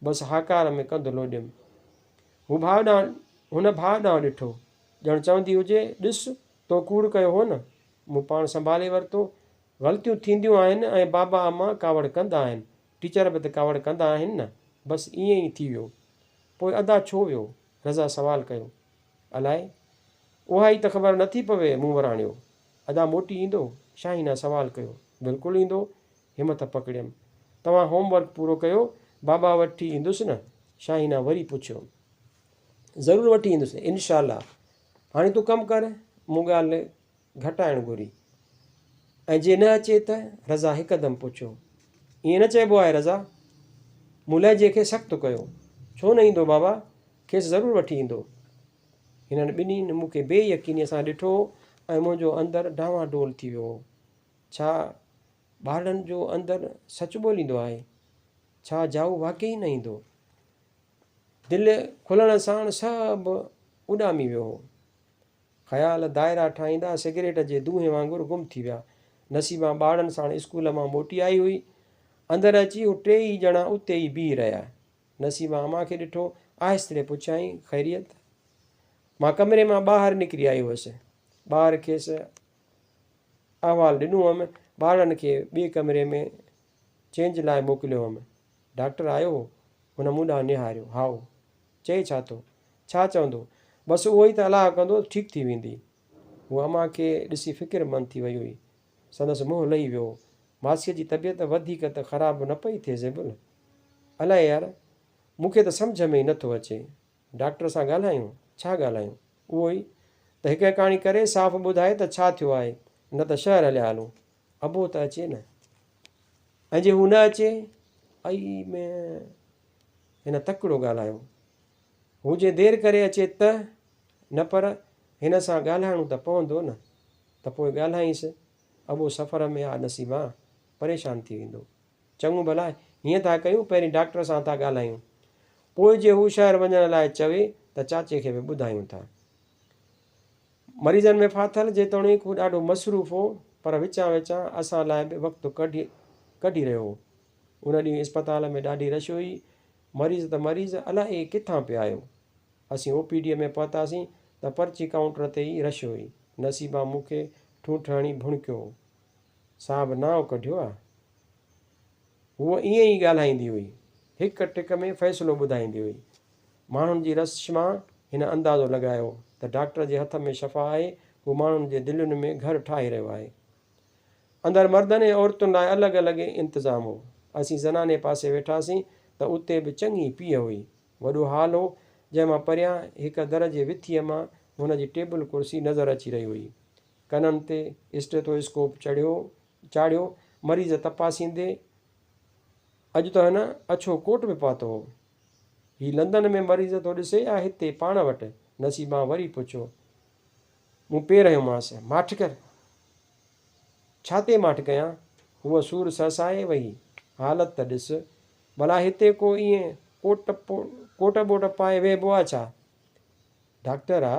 بس هاڪار ۾ ڪنڌ لوڏيم. هو ڀاء ڏانهن هن ڀاء ڏانهن ڏٺو. ڄڻ چوندي هجي، ڏس، تو ڪوڙ ڪيو هو نه؟ مون پاڻ سنڀالي ورتو. غلطيون ٿينديون آهن ۽ بابا امان ڪاوڙ ڪندا آهن. ٽيچر به ته ڪاوڙ ڪندا آهن نه؟ بس ائين ئي ٿي ويو. پوء ادا ڇو ويو؟ رضا سوال ڪيو. الائي؟ اها ئي ته خبر نٿي پوي، مون وراڻيو. ادا موٽي ايندو؟ شاهينه سوال ڪيو. بلڪل ايندو. همٿ پڪڙيم. توهان هوم ورڪ پورو ڪيو، بابا وٺي ايندس نه؟ شاهينه وري پڇيو. ضرور وٺي ايندس، انشاء الله. هاڻي تون ڪم ڪر. مون ڳالهه گهٽائڻ گهري. ۽ جي نه اچي ته؟ رضا هڪدم پڇيو. ائين نه چئبو آهي رضا. مون لهجي کي سخت ڪيو. ڇو نه ايندو بابا، کيس ضرور وٺي ايندو. هنن ٻنهي مون کي بي يقينيء سان ڏٺو هو ۽ منهنجو اندر ڊانوان ڊول ٿي ويو هو. ڇا ٻارڙن جو اندر سچ ٻوليندو آهي؟ ڇا جائو واقعي نه ايندو؟ دل کلڻ ساڻ سڀ اڏامي ويو هو. خيال دائرا ٺاهيندا سگريٽ جي دونهين وانگر گم ٿي ويا. نصيبان ٻارڙن ساڻ اسڪول مان موٽي آئي هئي. اندر اچي هو ٽيئي ڄڻا اتي ئي بيهي رهيا. نصيبان امان کي ڏٺو، آهستڙي پڇيائين، خيريت؟ مان ڪمري مان ٻاهر نڪري آئي هئس. ٻاهر کيس احوال ڏنو هئم. ٻارڙن کي ٻئي ڪمري ۾ چينج لاء موڪليو هئم. ڊاڪٽر آيو هو؟ هن مون ڏانهن نهاريو. هائو. چئي ڇا ٿو؟ ڇا چوندو؟ بس اهو ئي ته الله ڪندو ٺيڪ ٿي ويندي. هوء امان کي ڏسي فڪرمند ٿي وئي هئي. سندس منهن لهي ويو هو. ماسيء جي طبيعت وڌيڪ ته خراب نه پئي ٿئي زيبل؟ الائي يار! مون کي ته سمجهه ۾ ئي نه ٿو اچي. ڊاڪٽر سان ڳالهايون؟ ڇا ڳالهايون؟ اهو ئي ته هڪ هڪاڻي ڪري صاف ٻڌائي ته ڇا ٿيو آهي، نه ته شهر هليا هلون. ابو ته اچي نه. ۽ جي هو نه اچي؟ ائي ۾. هن تڪڙو ڳالهايو. هو جي دير ڪري اچي ته؟ نه پر هن سان ڳالهائڻو ته پوندو نه. ته پوء ڳالهائينس. ابو سفر ۾ آ نصيبان پريشان ٿي ويندو. چڱو ڀلا هيئن ٿا ڪيون پهرين ڊاڪٽر سان ٿا ڳالهايون. پوء جي هو شهر وڃڻ لاء چوي ته چاچي کي به ٻڌايون ٿا. مريضن ۾ ڦاٿل جيتوڻيڪ هو ڏاڍو مصروف هو پر وچان وچان اسان لاء به وقت ڪڍي ڪڍي رهيو هو. ان ڏينهن اسپتال ۾ ڏاڍي رش هئي. مريض ته مريض الائي ڪٿان پيا آيو. اسين او پي ڊيء ۾ پهتاسين ته پرچي ڪائونٽر تي ئي رش هئي. نصيبان مون کي ٺونٺ هڻي ڀڻڪيو هو. صاحب نانء ڪڍيو آ. هوء ائين ئي ڳالهائيندي هئي. هڪ ٽڪ ۾ فيصلو ٻڌائيندي هئي. ماڻهن جي رش مان هن اندازو لڳايو ته ڊاڪٽر جي هٿ ۾ شفا آهي، هو ماڻهن جي دلين ۾ گهر ٺاهي رهيو آهي. اندر مردن ۽ عورتن لاء الڳ الڳ انتظام هو. اسين زناني پاسي ويٺاسين ته اتي به چڱي پيهه هئي. وڏو هال هو، جنهن مان پريان هڪ در جي وٿيء مان هن جي ٽيبل ڪرسي نظر اچي رهي هئي. ڪنن تي اسٽيٿو اسڪوپ چڙهيو چاڙهيو، مريض تپاسيندي اڄ ته هن اڇو ڪوٽ به پاتو هو. هي لندن ۾ مريض ٿو ڏسي يا هتي پاڻ وٽ؟ نصيبان وري پڇيو. مون پير هنيومانس. ماٺ ڪر. ڇا تي ماٺ ڪيان؟ هوء سور سهسائي وئي. حالت ته ڏس. ڀلا هتي ڪو ائين ڪوٽ ڪوٽ ٻوٽ پائي ويهبو آ ڇا؟ ڊاڪٽر آ،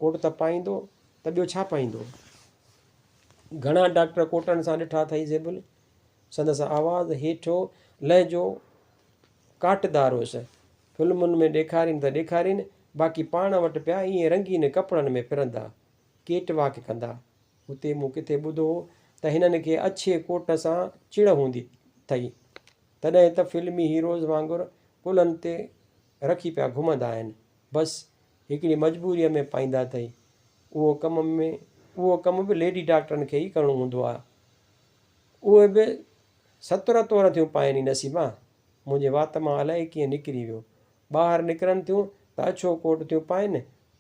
ڪوٽ ته پائيندو ته ٻيو ڇا پائيندو؟ گهڻا ڊاڪٽر ڪوٽن سان ڏٺا اٿئي زيبل؟ سندس آواز هيٺ هو، لهجو ڪاٽدار هيس. فلمن ۾ ڏيکارين ته ڏيکارين، باقي پاڻ وٽ پيا ائين رنگين ڪپڙن ۾ ڦرندا، ڪيٽ واڪ ڪندا. اتي مون ڪٿي ٻڌو هو ته هنن کي اڇي ڪوٽ سان چڙ هوندي اٿئي، تڏهن ته فلمي هيروز وانگر ڪلهن تي رکي پيا گهمندا آهن. بس هڪڙي مجبوريء ۾ پائيندا اٿئي. اهو ڪم ۾ اهو ڪم به ليڊي ڊاڪٽرن کي ئي ڪرڻو هوندو آهي. اهي به ستر تور ٿيون پائين ئي نصيبان! منهنجي وات مان الائي ڪيئن نڪري ويو. ٻاهر نڪرن ٿيون ته اڇو ڪوٽ ٿيون پائين،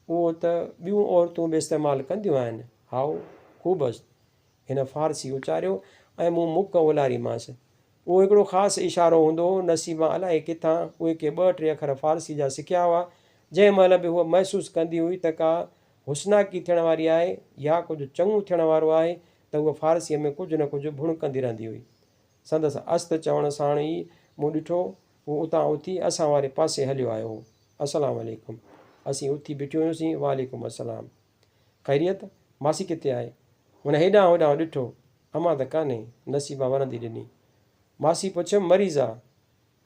اهو ته ٻيون عورتون به استعمال ڪنديون آهن. هائو، خوب است. هن فارسي اچاريو ۽ مون مڪ اولاريمانس. اهو هڪڙو خاص اشارو هوندو هو. نصيبان الائي ڪٿان اهي ڪي ٻه ٽي اکر فارسي جا سکيا هئا. جنهن مهل به هوء محسوس ڪندي هئي ته ڪا حسناڪي ٿيڻ واري آهي يا ڪجهه چڱو ٿيڻ وارو آهي ته هوء فارسيء ۾ ڪجهه نه ڪجهه ڀڻڪندي رهندي هئي. سندس است چوڻ ساڻ ئي مون ڏٺو، هو اتان اٿي اسان واري پاسي هليو آيو هو. السلام عليڪم. اسين اٿي بيٺيون هيونسين. وعليڪم السلام. خيريت؟ ماسي ڪٿي آهي؟ هن هيڏانهن هوڏانهن ڏٺو. امان ته ڪانهي. نصيبان ورندي ڏني. ماسي پڇيم، مريض آ؟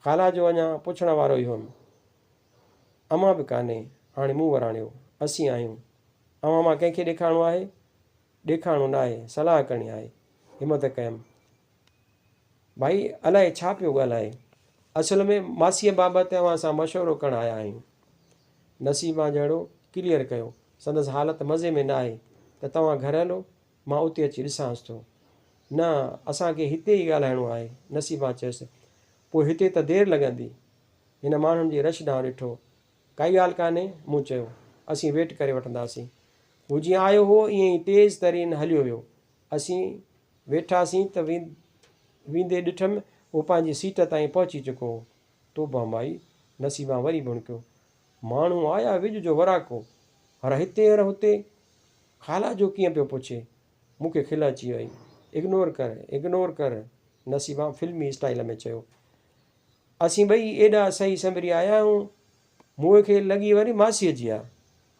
خالا جو اڃا پڇڻ وارو ئي هئم. امان به ڪانهي. هاڻي مون وراڻيو. اسين آهيون. اوهان مان ڪنهن کي ڏيکارڻو آهي؟ ڏيکارڻو ناهي، صلاح ڪرڻي آهي. همت ڪيم. ڀائي الائي ڇا پيو ڳالهائي. اصل ۾ ماسيء بابت اوهان سان مشورو ڪرڻ آيا آهيون. نصيبان جهڙو ڪليئر ڪيو. سندس حالت مزي ۾ ناهي ته توهان گهر هلو، مان اتي اچي ڏسانس ٿو. نه، اسان کي هتي ئي ڳالهائڻو آهي. نصيبان چيس. پوء هتي ته دير لڳندي. هن ماڻهن جي رش ڏانهن ڏٺو. ڪائي ڳالهه ڪانهي، مون چيو. اسين ويٽ ڪري وٺنداسين. هو جيئن آيو هو، ائين ئي تيز ترين هليو ويو. اسين ويٺاسين ته ويندي ڏٺم، هو پنهنجي سيٽ تائين پهچي چڪو هو. توبه مائي! نصيبان وري ڀڻڪيو. ماڻهو آيا وڄ جو وراڪو. هر هتي هر هتي. خالا جو ڪيئن پيو پڇي. مون کي کل اچي وئي. اگنور ڪر، اگنور ڪر. نصيبان فلمي اسٽائيل ۾ چيو. اسين ٻئي ايڏا سهي سنڀري آيا آهيون. مون کي لڳي وري ماسيء جي آ.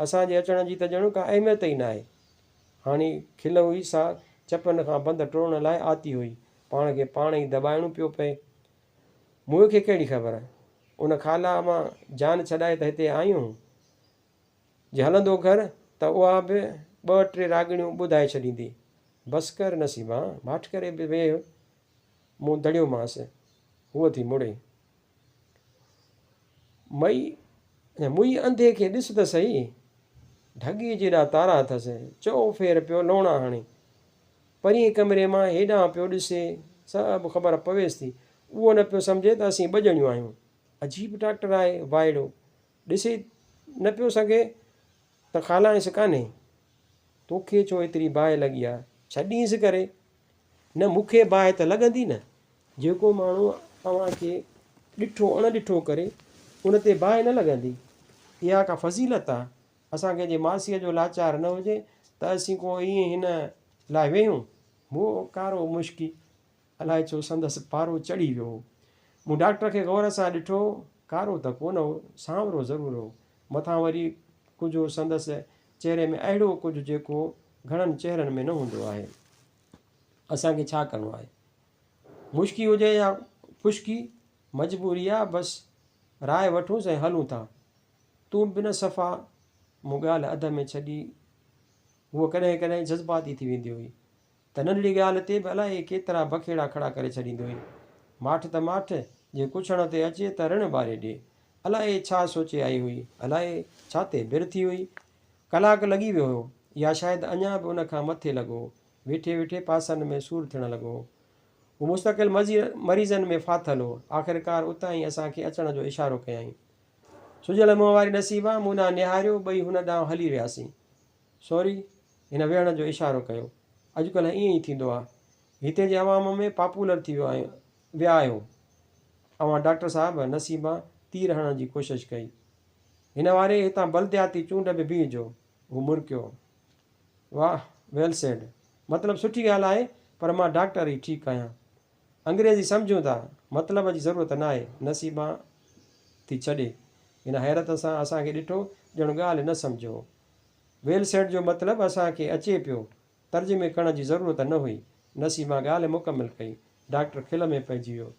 اسان جي اچڻ جي ته ڄڻ ڪا اهميت ئي ناهي. هاڻي کل هئي سا چپن کان بند ٽوڙڻ لاء آتي هئي. پاڻ کي پاڻ ئي دٻائڻو پيو پئي. مون کي ڪهڙي خبر. ان خالا مان جان ڇڏائي ته هتي آيون. جي هلندو گهر ته اها به ٻه ٽي راڳڻيون ٻڌائي ڇڏيندي. بس ڪر نصيبان، ماٺ ڪري به ويهه. مون دڙيومانس. هوء ٿي مڙي. مئي مئي انڌي کي ڏس ته سهي. ڍڳي جيڏا تارا اٿس. چئو ڦير پيو لوڻا هڻي. پرئين ڪمري مان هيڏانهن پيو ڏسي. سڀ خبر پويس ٿي. اهو نه پيو سمجهي ته اسين ٻه ڄڻيون آهيون. عجيب ڊاڪٽر آهي وائڙو. ڏسي نه پيو سگهي ته خالائنس ڪانهي. توکي ڇو ايتري باهه لڳي آ؟ ڇڏينس ڪري. نه مون کي باهه ته لڳندي نه. جيڪو ماڻهو اوهان کي ڏٺو اڻ ڏٺو ڪري، ان تي باهه نه لڳندي. اها ڪا فضيلت آ؟ اسان کي جي ماسيء جو لاچار نه هجي ته اسين ڪو ائين هن لاء ويهون؟ هو ڪارو مشڪي الائي ڇو سندس پارو چڙهي ويو هو. مون ڊاڪٽر کي غور سان ڏٺو، ڪارو ته ڪونه هو، سانورو ضرور هو. مٿان وري ڪجهه هو سندس چهري ۾ اهڙو ڪجهه جيڪو گهڻن چهرن ۾ نه هوندو آهي. اسان کي ڇا ڪرڻو آهي؟ مشڪي هجي يا خشڪي، مجبوري آ، بس راء وٺونس ۽ هلون ٿا. تون به نه صفا. مون ڳالهه اڌ ۾ ڇڏي. هوء ڪڏهن ڪڏهن جذباتي ٿي ويندي هئي. ته ننڍڙي ڳالهه تي به الائي ڪيترا بکيڙا کڙا ڪري ڇڏيندي هئي. ماٺ ته ماٺ، جي ڪڇڻ تي اچي ته رڻ ٻاري ڏي. الائي ڇا سوچي آئي هئي، الائي ڇا تي بر ٿي هئي. ڪلاڪ لڳي ويو هيو، يا شايد اڃا به ان کان مٿي لڳو هو. ويٺي ويٺي پاسن ۾ سور ٿيڻ لڳو هو. هو مستقل مريضن ۾ ڦاٿل هو. آخرڪار اتان ئي اسان کي اچڻ جو اشارو ڪيائين. سجل منهن واري نصيبان مون ڏانهن نهاريو، ٻئي هن ڏانهن هلي وياسين. سوري! هن ويهڻ جو اشارو ڪيو. اڄڪلهه ائين ئي ٿيندو آ. هتي جي عوام ۾ پاپولر ٿي ويو آهيو ويا آهيو اوهان ڊاڪٽر صاحب نصيبان تير هڻڻ جي ڪوشش ڪئي. هن واري هتان بلدياتي چونڊ به بيهجو. هو مرڪيو. واهه ويل سيڊ. مطلب سٺي ڳالهه آهي پر مان ڊاڪٽر ئي ٺيڪ آهيان. انگريزي سمجهون ٿا، مطلب جي ضرورت ناهي. نصيبان ٿي ڇڏي. هن حيرت سان اسان کي ڏٺو ڄڻ ڳالهه نه سمجهيو هو. ويل سيڊ جو مطلب اسان کي اچي پيو، ترجمي ڪرڻ جي ضرورت نه هئي. نسيما ڳالهه مڪمل ڪئي. ڊاڪٽر کل ۾ پئجي ويو.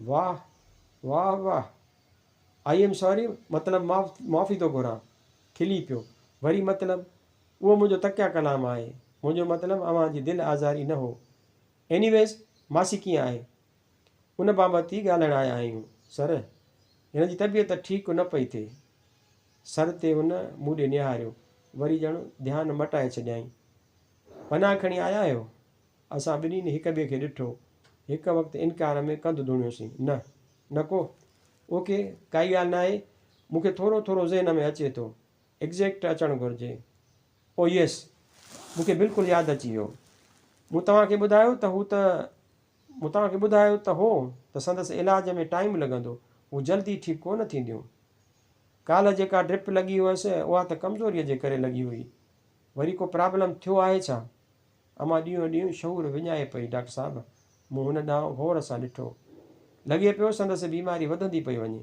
واهه! واهه واهه! I am sorry مطلب معافي ٿو گهران. کلي پيو. وري مطلب؟ اهو منهنجو تڪيه ڪلام آهي. منهنجو مطلب اوهان جي دل آزاري نه هو. ايني ويز ماسي ڪيئن آهي؟ ان بابت ئي ڳالهائڻ آيا آهيون سر. هن جي طبيعت ٺيڪ نه پئي ٿئي. سر تي هن مون ڏي نهاريو. وري ڄڻ ڌيان مٽائي ڇڏيائين. پناهه کڻي آيا آهيو؟ اسان ٻنهين هڪ ٻئي کي ڏٺو. هڪ وقت انڪار ۾ ڪنڌ ڌوڻيوسين. نه. نه ڪو. اوڪي، ڪائي ڳالهه ناهي. مون کي ٿورو ٿورو ذهن ۾ اچي ٿو. ايگزيڪٽ اچڻ گهرجي. او يس! مون کي بلڪل ياد اچي ويو. مون توهان کي ٻڌايو ته هو ته مون توهان کي ٻڌايو ته هو ته سندس علاج ۾ ٽائيم لڳندو، هو جلدي ٺيڪ ڪونه ٿينديون. ڪالهه جيڪا ڊرپ لڳي هئس، اها ته ڪمزوريء جي ڪري لڳي هئي. وري ڪو پرابلم ٿيو آهي ڇا؟ امان ڏينهون ڏينهن شعور وڃائي پئي ڊاڪٽر صاحب! مون هن ڏانهن غور سان ڏٺو. لڳي پيو سندس بيماري وڌندي پئي وڃي.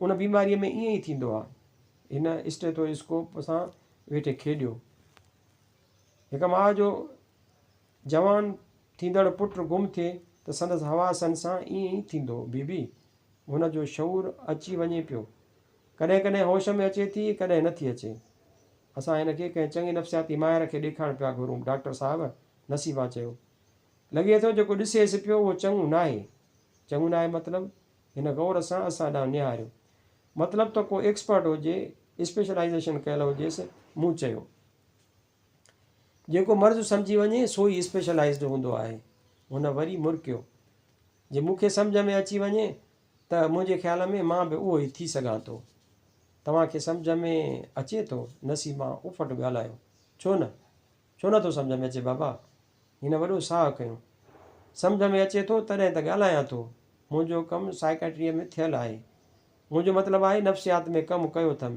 ان بيماريء ۾ ائين ئي ٿيندو آ. هن اسٽيٿو اسڪوپ سان ويٺي کيڏيو. هڪ ماء جو جوان ٿيندڙ پٽ گم ٿئي ته سندس حواسن سان ائين ئي ٿيندو. بي بي! هن جو شعور اچي وڃي پيو. ڪڏهن ڪڏهن هوش ۾ اچي ٿي، ڪڏهن نه ٿي اچي. اسان هن کي ڪنهن چڱي نفسياتي ماهر کي ڏيکارڻ پيا گهرون، ڊاڪٽر صاحب! نصيبان چيو. لڳي ٿو جيڪو ڏسيس پيو اهو چڱو ناهي. چڱو ناهي مطلب؟ هن غور سان اسان ڏانهن نهاريو. مطلب ته ڪو ايڪسپرٽ هجي، اسپيشلائيزيشن ڪيل هجيس، مون چيو. جيڪو مرض سمجهي وڃي سو ئي اسپيشلائيزڊ هوندو آهي. هن وري مرڪيو. جي مون کي سمجهه ۾ اچي وڃي ته منهنجي خيال ۾ مان به اهو ئي ٿي سگهان ٿو. توهان کي سمجهه ۾ اچي ٿو؟ نسيمان اڦٽ ڳالهايو. ڇو نه؟ ڇو نه ٿو سمجهه ۾ اچي بابا؟ هن وڏو ساهه کنيو. سمجهه ۾ اچي ٿو تڏهن ته ڳالهايان ٿو. منهنجو ڪم سائيڪائٽريء ۾ ٿيل آهي. منهنجو مطلب آهي نفسيات ۾ ڪم ڪيو اٿم.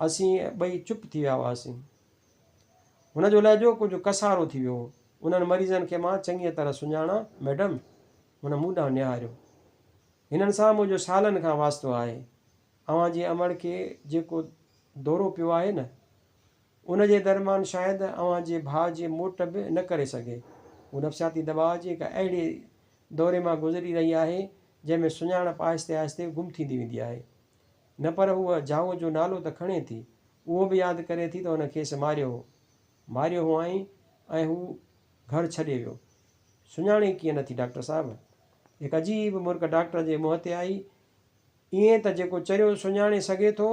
اسين ٻئي چپ ٿي ويا هئاسين. هن جو لهجو ڪجهه ڪسارو ٿي ويو هو. انهن مريضن کي مان چڱيء طرح سڃاڻان، ميڊم. هن مون ڏانهن نهاريو. هنن سان منهنجو سالن کان واسطو آهي. اوهان جي امڙ کي جيڪو دورو پيو آهي نه، ان جي درمان شايد اوهان جي ڀاء جي موٽ به نه ڪري سگهي. هو نفسياتي دٻاء جي هڪ اهڙي دوري مان گذري رهي آهي، جنهن ۾ سڃاڻپ آهستي آهستي گم ٿيندي ويندي آهي. نه پر هوء جاهوء جو نالو ته کڻي ٿي. اهو به ياد ڪري ٿي ته هن کيس ماريو هو. ماريو هئائين ۽ هو گهر ڇڏي ويو. سڃاڻي ڪيئن نه ٿي ڊاڪٽر صاحب؟ هڪ عجيب مرڪ ڊاڪٽر جي منهن تي آئي. ائين ته جيڪو چريو سڃاڻي سگهي ٿو،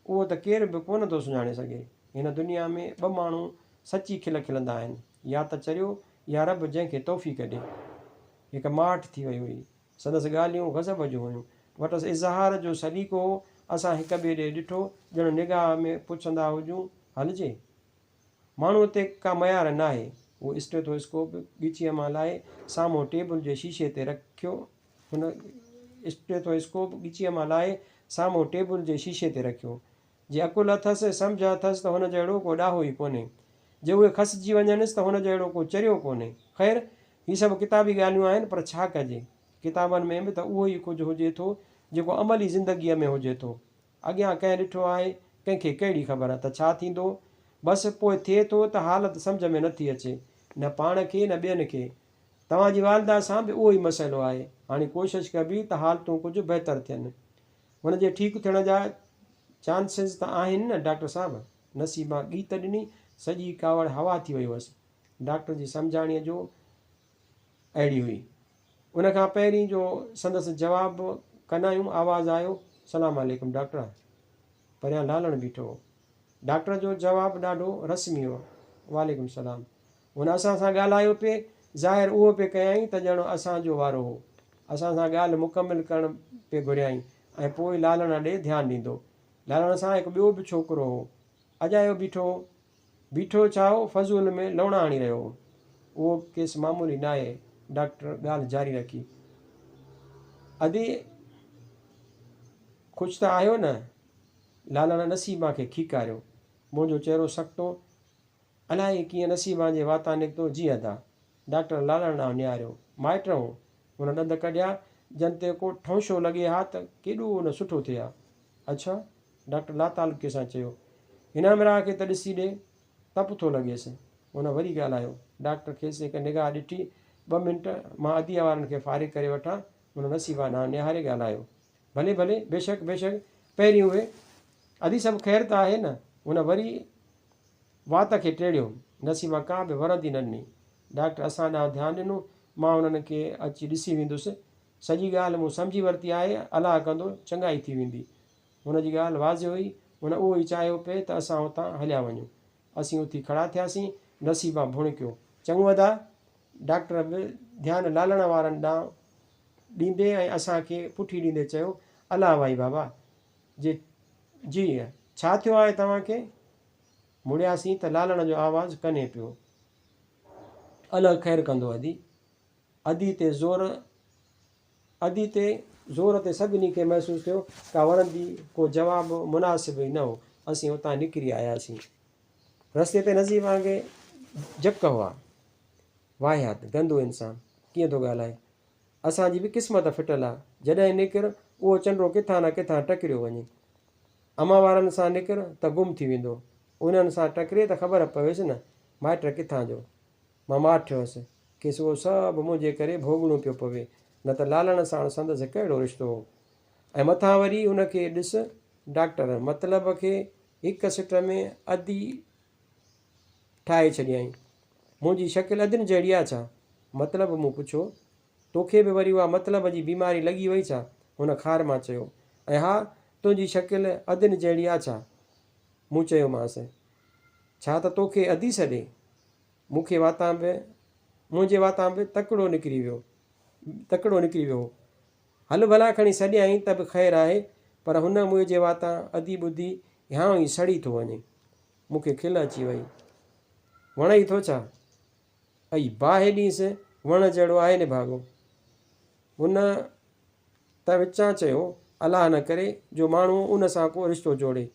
اهو ته ڪير به ڪونه ٿو سڃاڻي سگهي. هن دنيا ۾ ٻه ماڻهو سچي کل کلندا آهن، يا ته چريو يا رب جنهن کي توفيق ڏي. هڪ ماٺ ٿي وئي هئي. سندس ڳالهيون غضب جون هيون. وٽس اظهار جو سليقو هو. اسان هڪ ٻئي ڏي ڏٺو، ڄڻ نگاهه ۾ پڇندا هجون، هلجي؟ ماڻهوء تي ڪا ميار ناهي. هو اسٽيٿواسڪوپ ڳچيء مان لاهي سامهون ٽيبل جي شيشي تي رکيو. هن اسٽيٿواسڪوپ ڳچيء مان لاهي سامهون ٽيبل جي شيشي تي رکيو. جي عقل اٿس، سمجهه اٿس ته هن جهڙو ڪو ڏاهو ئي ڪونهي. جي اهي کسجي وڃنس ته هن جهڙو ڪو چريو ڪونهي. خير، هي سڀ ڪتابي ڳالهيون آهن پر ڇا ڪجي؟ ڪتابن ۾ به ته اهو ئي ڪجهه هجي ٿو، جيڪو عملي زندگيء ۾ هجي ٿو. اڳيان ڪنهن ڏٺو آهي، ڪنهن کي ڪهڙي خبر ته ڇا ٿيندو؟ بس پوء ٿئي ٿو ته حالت سمجهه ۾ نٿي اچي، نه پاڻ کي نه ٻين کي. توهان جي والده سان به اهو ئي مسئلو آهي. هاڻي ڪوشش ڪبي ته حالتون ڪجهه بهتر ٿين. هن جي ٺيڪ ٿيڻ جا چانسز ته آهن نه ڊاڪٽر صاحب؟ نصيبان ڳيت ڏني، سڄي ڪاوڙ هوا ٿي وئي هئس. ڊاڪٽر جي سمجهاڻيء جو اهڙي هئي. ان کان پهرين جو سندس جواب ڪنايون آواز آيو، سلام عليڪم ڊاڪٽر. پريان لالڻ بيٺو هو. ڊاڪٽر جو جواب ڏاڍو رسمي هو، وعليڪم سلام. هن اسان سان ڳالهايو پئي، ظاهر اهو پئي ڪيائين ته ڄڻ اسان جو وارو هو. اسان سان ڳالهه مڪمل ڪرڻ پئي گهريائين ۽ پوء لالڻ ڏي ڌيان ڏيندو. لالڻ سان هڪ ٻيو به ڇوڪرو هو. اجايو بيٺو هو. بيٺو ڇا هو، فضول ۾ لوڻا هڻي رهيو هو. اهو ڪيس معمولي ناهي. ڊاڪٽر ڳالهه جاري رکي. ادي خوش ته آهيو نه؟ لالڻ نصيبان کي کيڪاريو. منهنجو چهرو سخت هو. الائي ڪيئن نصيبان جي واتان نڪتو، جي ادا. ڊاڪٽر لالڻ ڏانهن نهاريو. مائٽ هو. هن ڏند ڪڍيا، جن تي ڪو ٺونشو لڳي ها ته ڪيڏو نه سٺو ٿئي ها. اڇا؟ ڊاڪٽر لاتعلقيء سان چيو. هن همراهه کي ته ڏسي ڏي، تپ ٿو لڳيس. هن وري ڳالهايو. ڊاڪٽر کيس هڪ نگاهه ڏٺي. ٻه منٽ، مان اديء وارن کي فارغ ڪري وٺان. هن نصيبان ڏانهن نهاري ڳالهايو. ڀلي ڀلي، بيشڪ بيشڪ، پهرين اهي. ادي سڀ خير ته آهي نه؟ هن وري وات کي ٽيڙيو. نسيما ڪا به ورندي نه ڏني. ڊاڪٽر اسان ڏانهن ڌيان ڏنو. مان انهن کي اچي ڏسي ويندس. سڄي ڳالهه مون سمجهي ورتي آهي. الله ڪندو، چڱائي ٿي ويندي. هن جي ڳالهه واضح هئي. هن اهو ئي چاهيو پئي ته اسان اتان هليا وڃون. اسين اٿي کڙا ٿياسين. نصيبان ڀڻڪيو. چڱو ادا! ڊاڪٽر به ڌيان لالڻ وارن ڏانهن ڏيندي ۽ اسان کي پٺي ڏيندي چيو، الله وائي بابا! جي جي ڇا ٿيو آهي توهان کي؟ مڙياسين ته لالڻ جو آواز ڪنين پيو. الهه خير ڪندو ادي. ادي تي زور ادي تي زور تي سڀني کي محسوس ٿيو ڪا ورندي ڪو جواب مناسب ئي نه هو. اسين اتان نڪري آياسين. رستي تي نظير وانگي جڪ هئا. واهيات گندو انسان ڪيئن ٿو ڳالهائي. اسان جي به قسمت ڦٽل آ. جڏهن نڪر اهو چنڊو ڪٿان نه ڪٿان ٽڪريو وڃي. امان وارن سان نڪر ته گم ٿي ويندو. انهن سان ٽڪري ته خبر پويس نه مائٽ ڪٿان جو. مان ماٺ هيس. کيس اهو سڀ منهنجي ڪري ڀوڳڻو پيو پوي. نه ته لالڻ ساڻ سندس ڪهڙو رشتو هو. ۽ مٿان وري ان کي ڏس ڊاڪٽر مطلب کي هڪ سٽ ۾ ادي ٺاهي ڇڏيائين. منهنجي شڪل ادين جهڙي آ ڇا؟ مطلب مون پڇيو. توکي به وري اها مطلب جي بيماري لڳي وئي ڇا؟ هن خار مان چيو. ۽ ها، تنهنجي شڪل ادين جهڙي آ ڇا؟ مون چيومانس. ڇا ته توکي ادي سڏي؟ مون کي واتان به منهنجي واتان به تڪڙو نڪري ويو تڪڙو نڪري ويو هو. هل ڀلا کڻي سڏيائين ته به خير آهي، پر هن منهنجي واتان ادي ٻڌي هيانء ئي سڙي ٿو وڃي. مون کي کل اچي وئي. وڻئي ٿو ڇا؟ ائي باهه ڏينس، وڻ جهڙو آهي نڀاڳو. هن ته وچان چيو، الله نه ڪري جو ماڻهو ان سان ڪو رشتو جوڙي.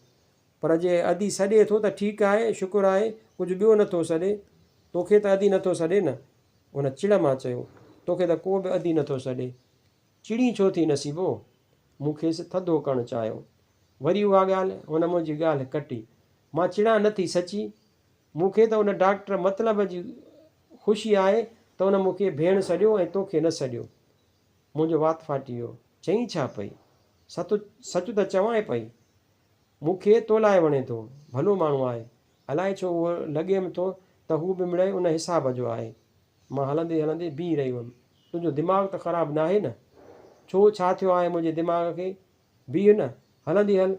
پر جي ادي سڏي ٿو ته ٺيڪ آهي، شڪر آهي، ڪجهه ٻيو نه ٿو سڏي. توکي ته ادي نه ٿو سڏي نه؟ هن چڙ مان چيو، توکي ته ڪو به ادي نه ٿو سڏي. چڙين ڇو ٿي نصيبو؟ مون کيس ٿڌو ڪرڻ چاهيو. وري اها ڳالهه، هن منهنجي ڳالهه ڪٽي. مان چڙان نه ٿي سچي. مون کي ته ان ڊاڪٽر مطلب جي خوشي آهي ته ان مون کي ڀيڻ سڏيو ۽ توکي نه سڏيو. منهنجو وات ڦاٽي ويو. چئين ڇا پئي؟ ست سچ ته چوانء پئي. مون کي تو لاء وڻي ٿو. ڀلو ماڻهو آهي. الائي ڇو اهو لڳيم ٿو ته هو به مڙئي ان حساب جو آهي. مان هلندي هلندي بيهي رهي هيم. تنهنجو دماغ ته خراب ناهي نه؟ ڇو ڇا ٿيو آهي منهنجي دماغ کي؟ بيهه نه، هلندي هل.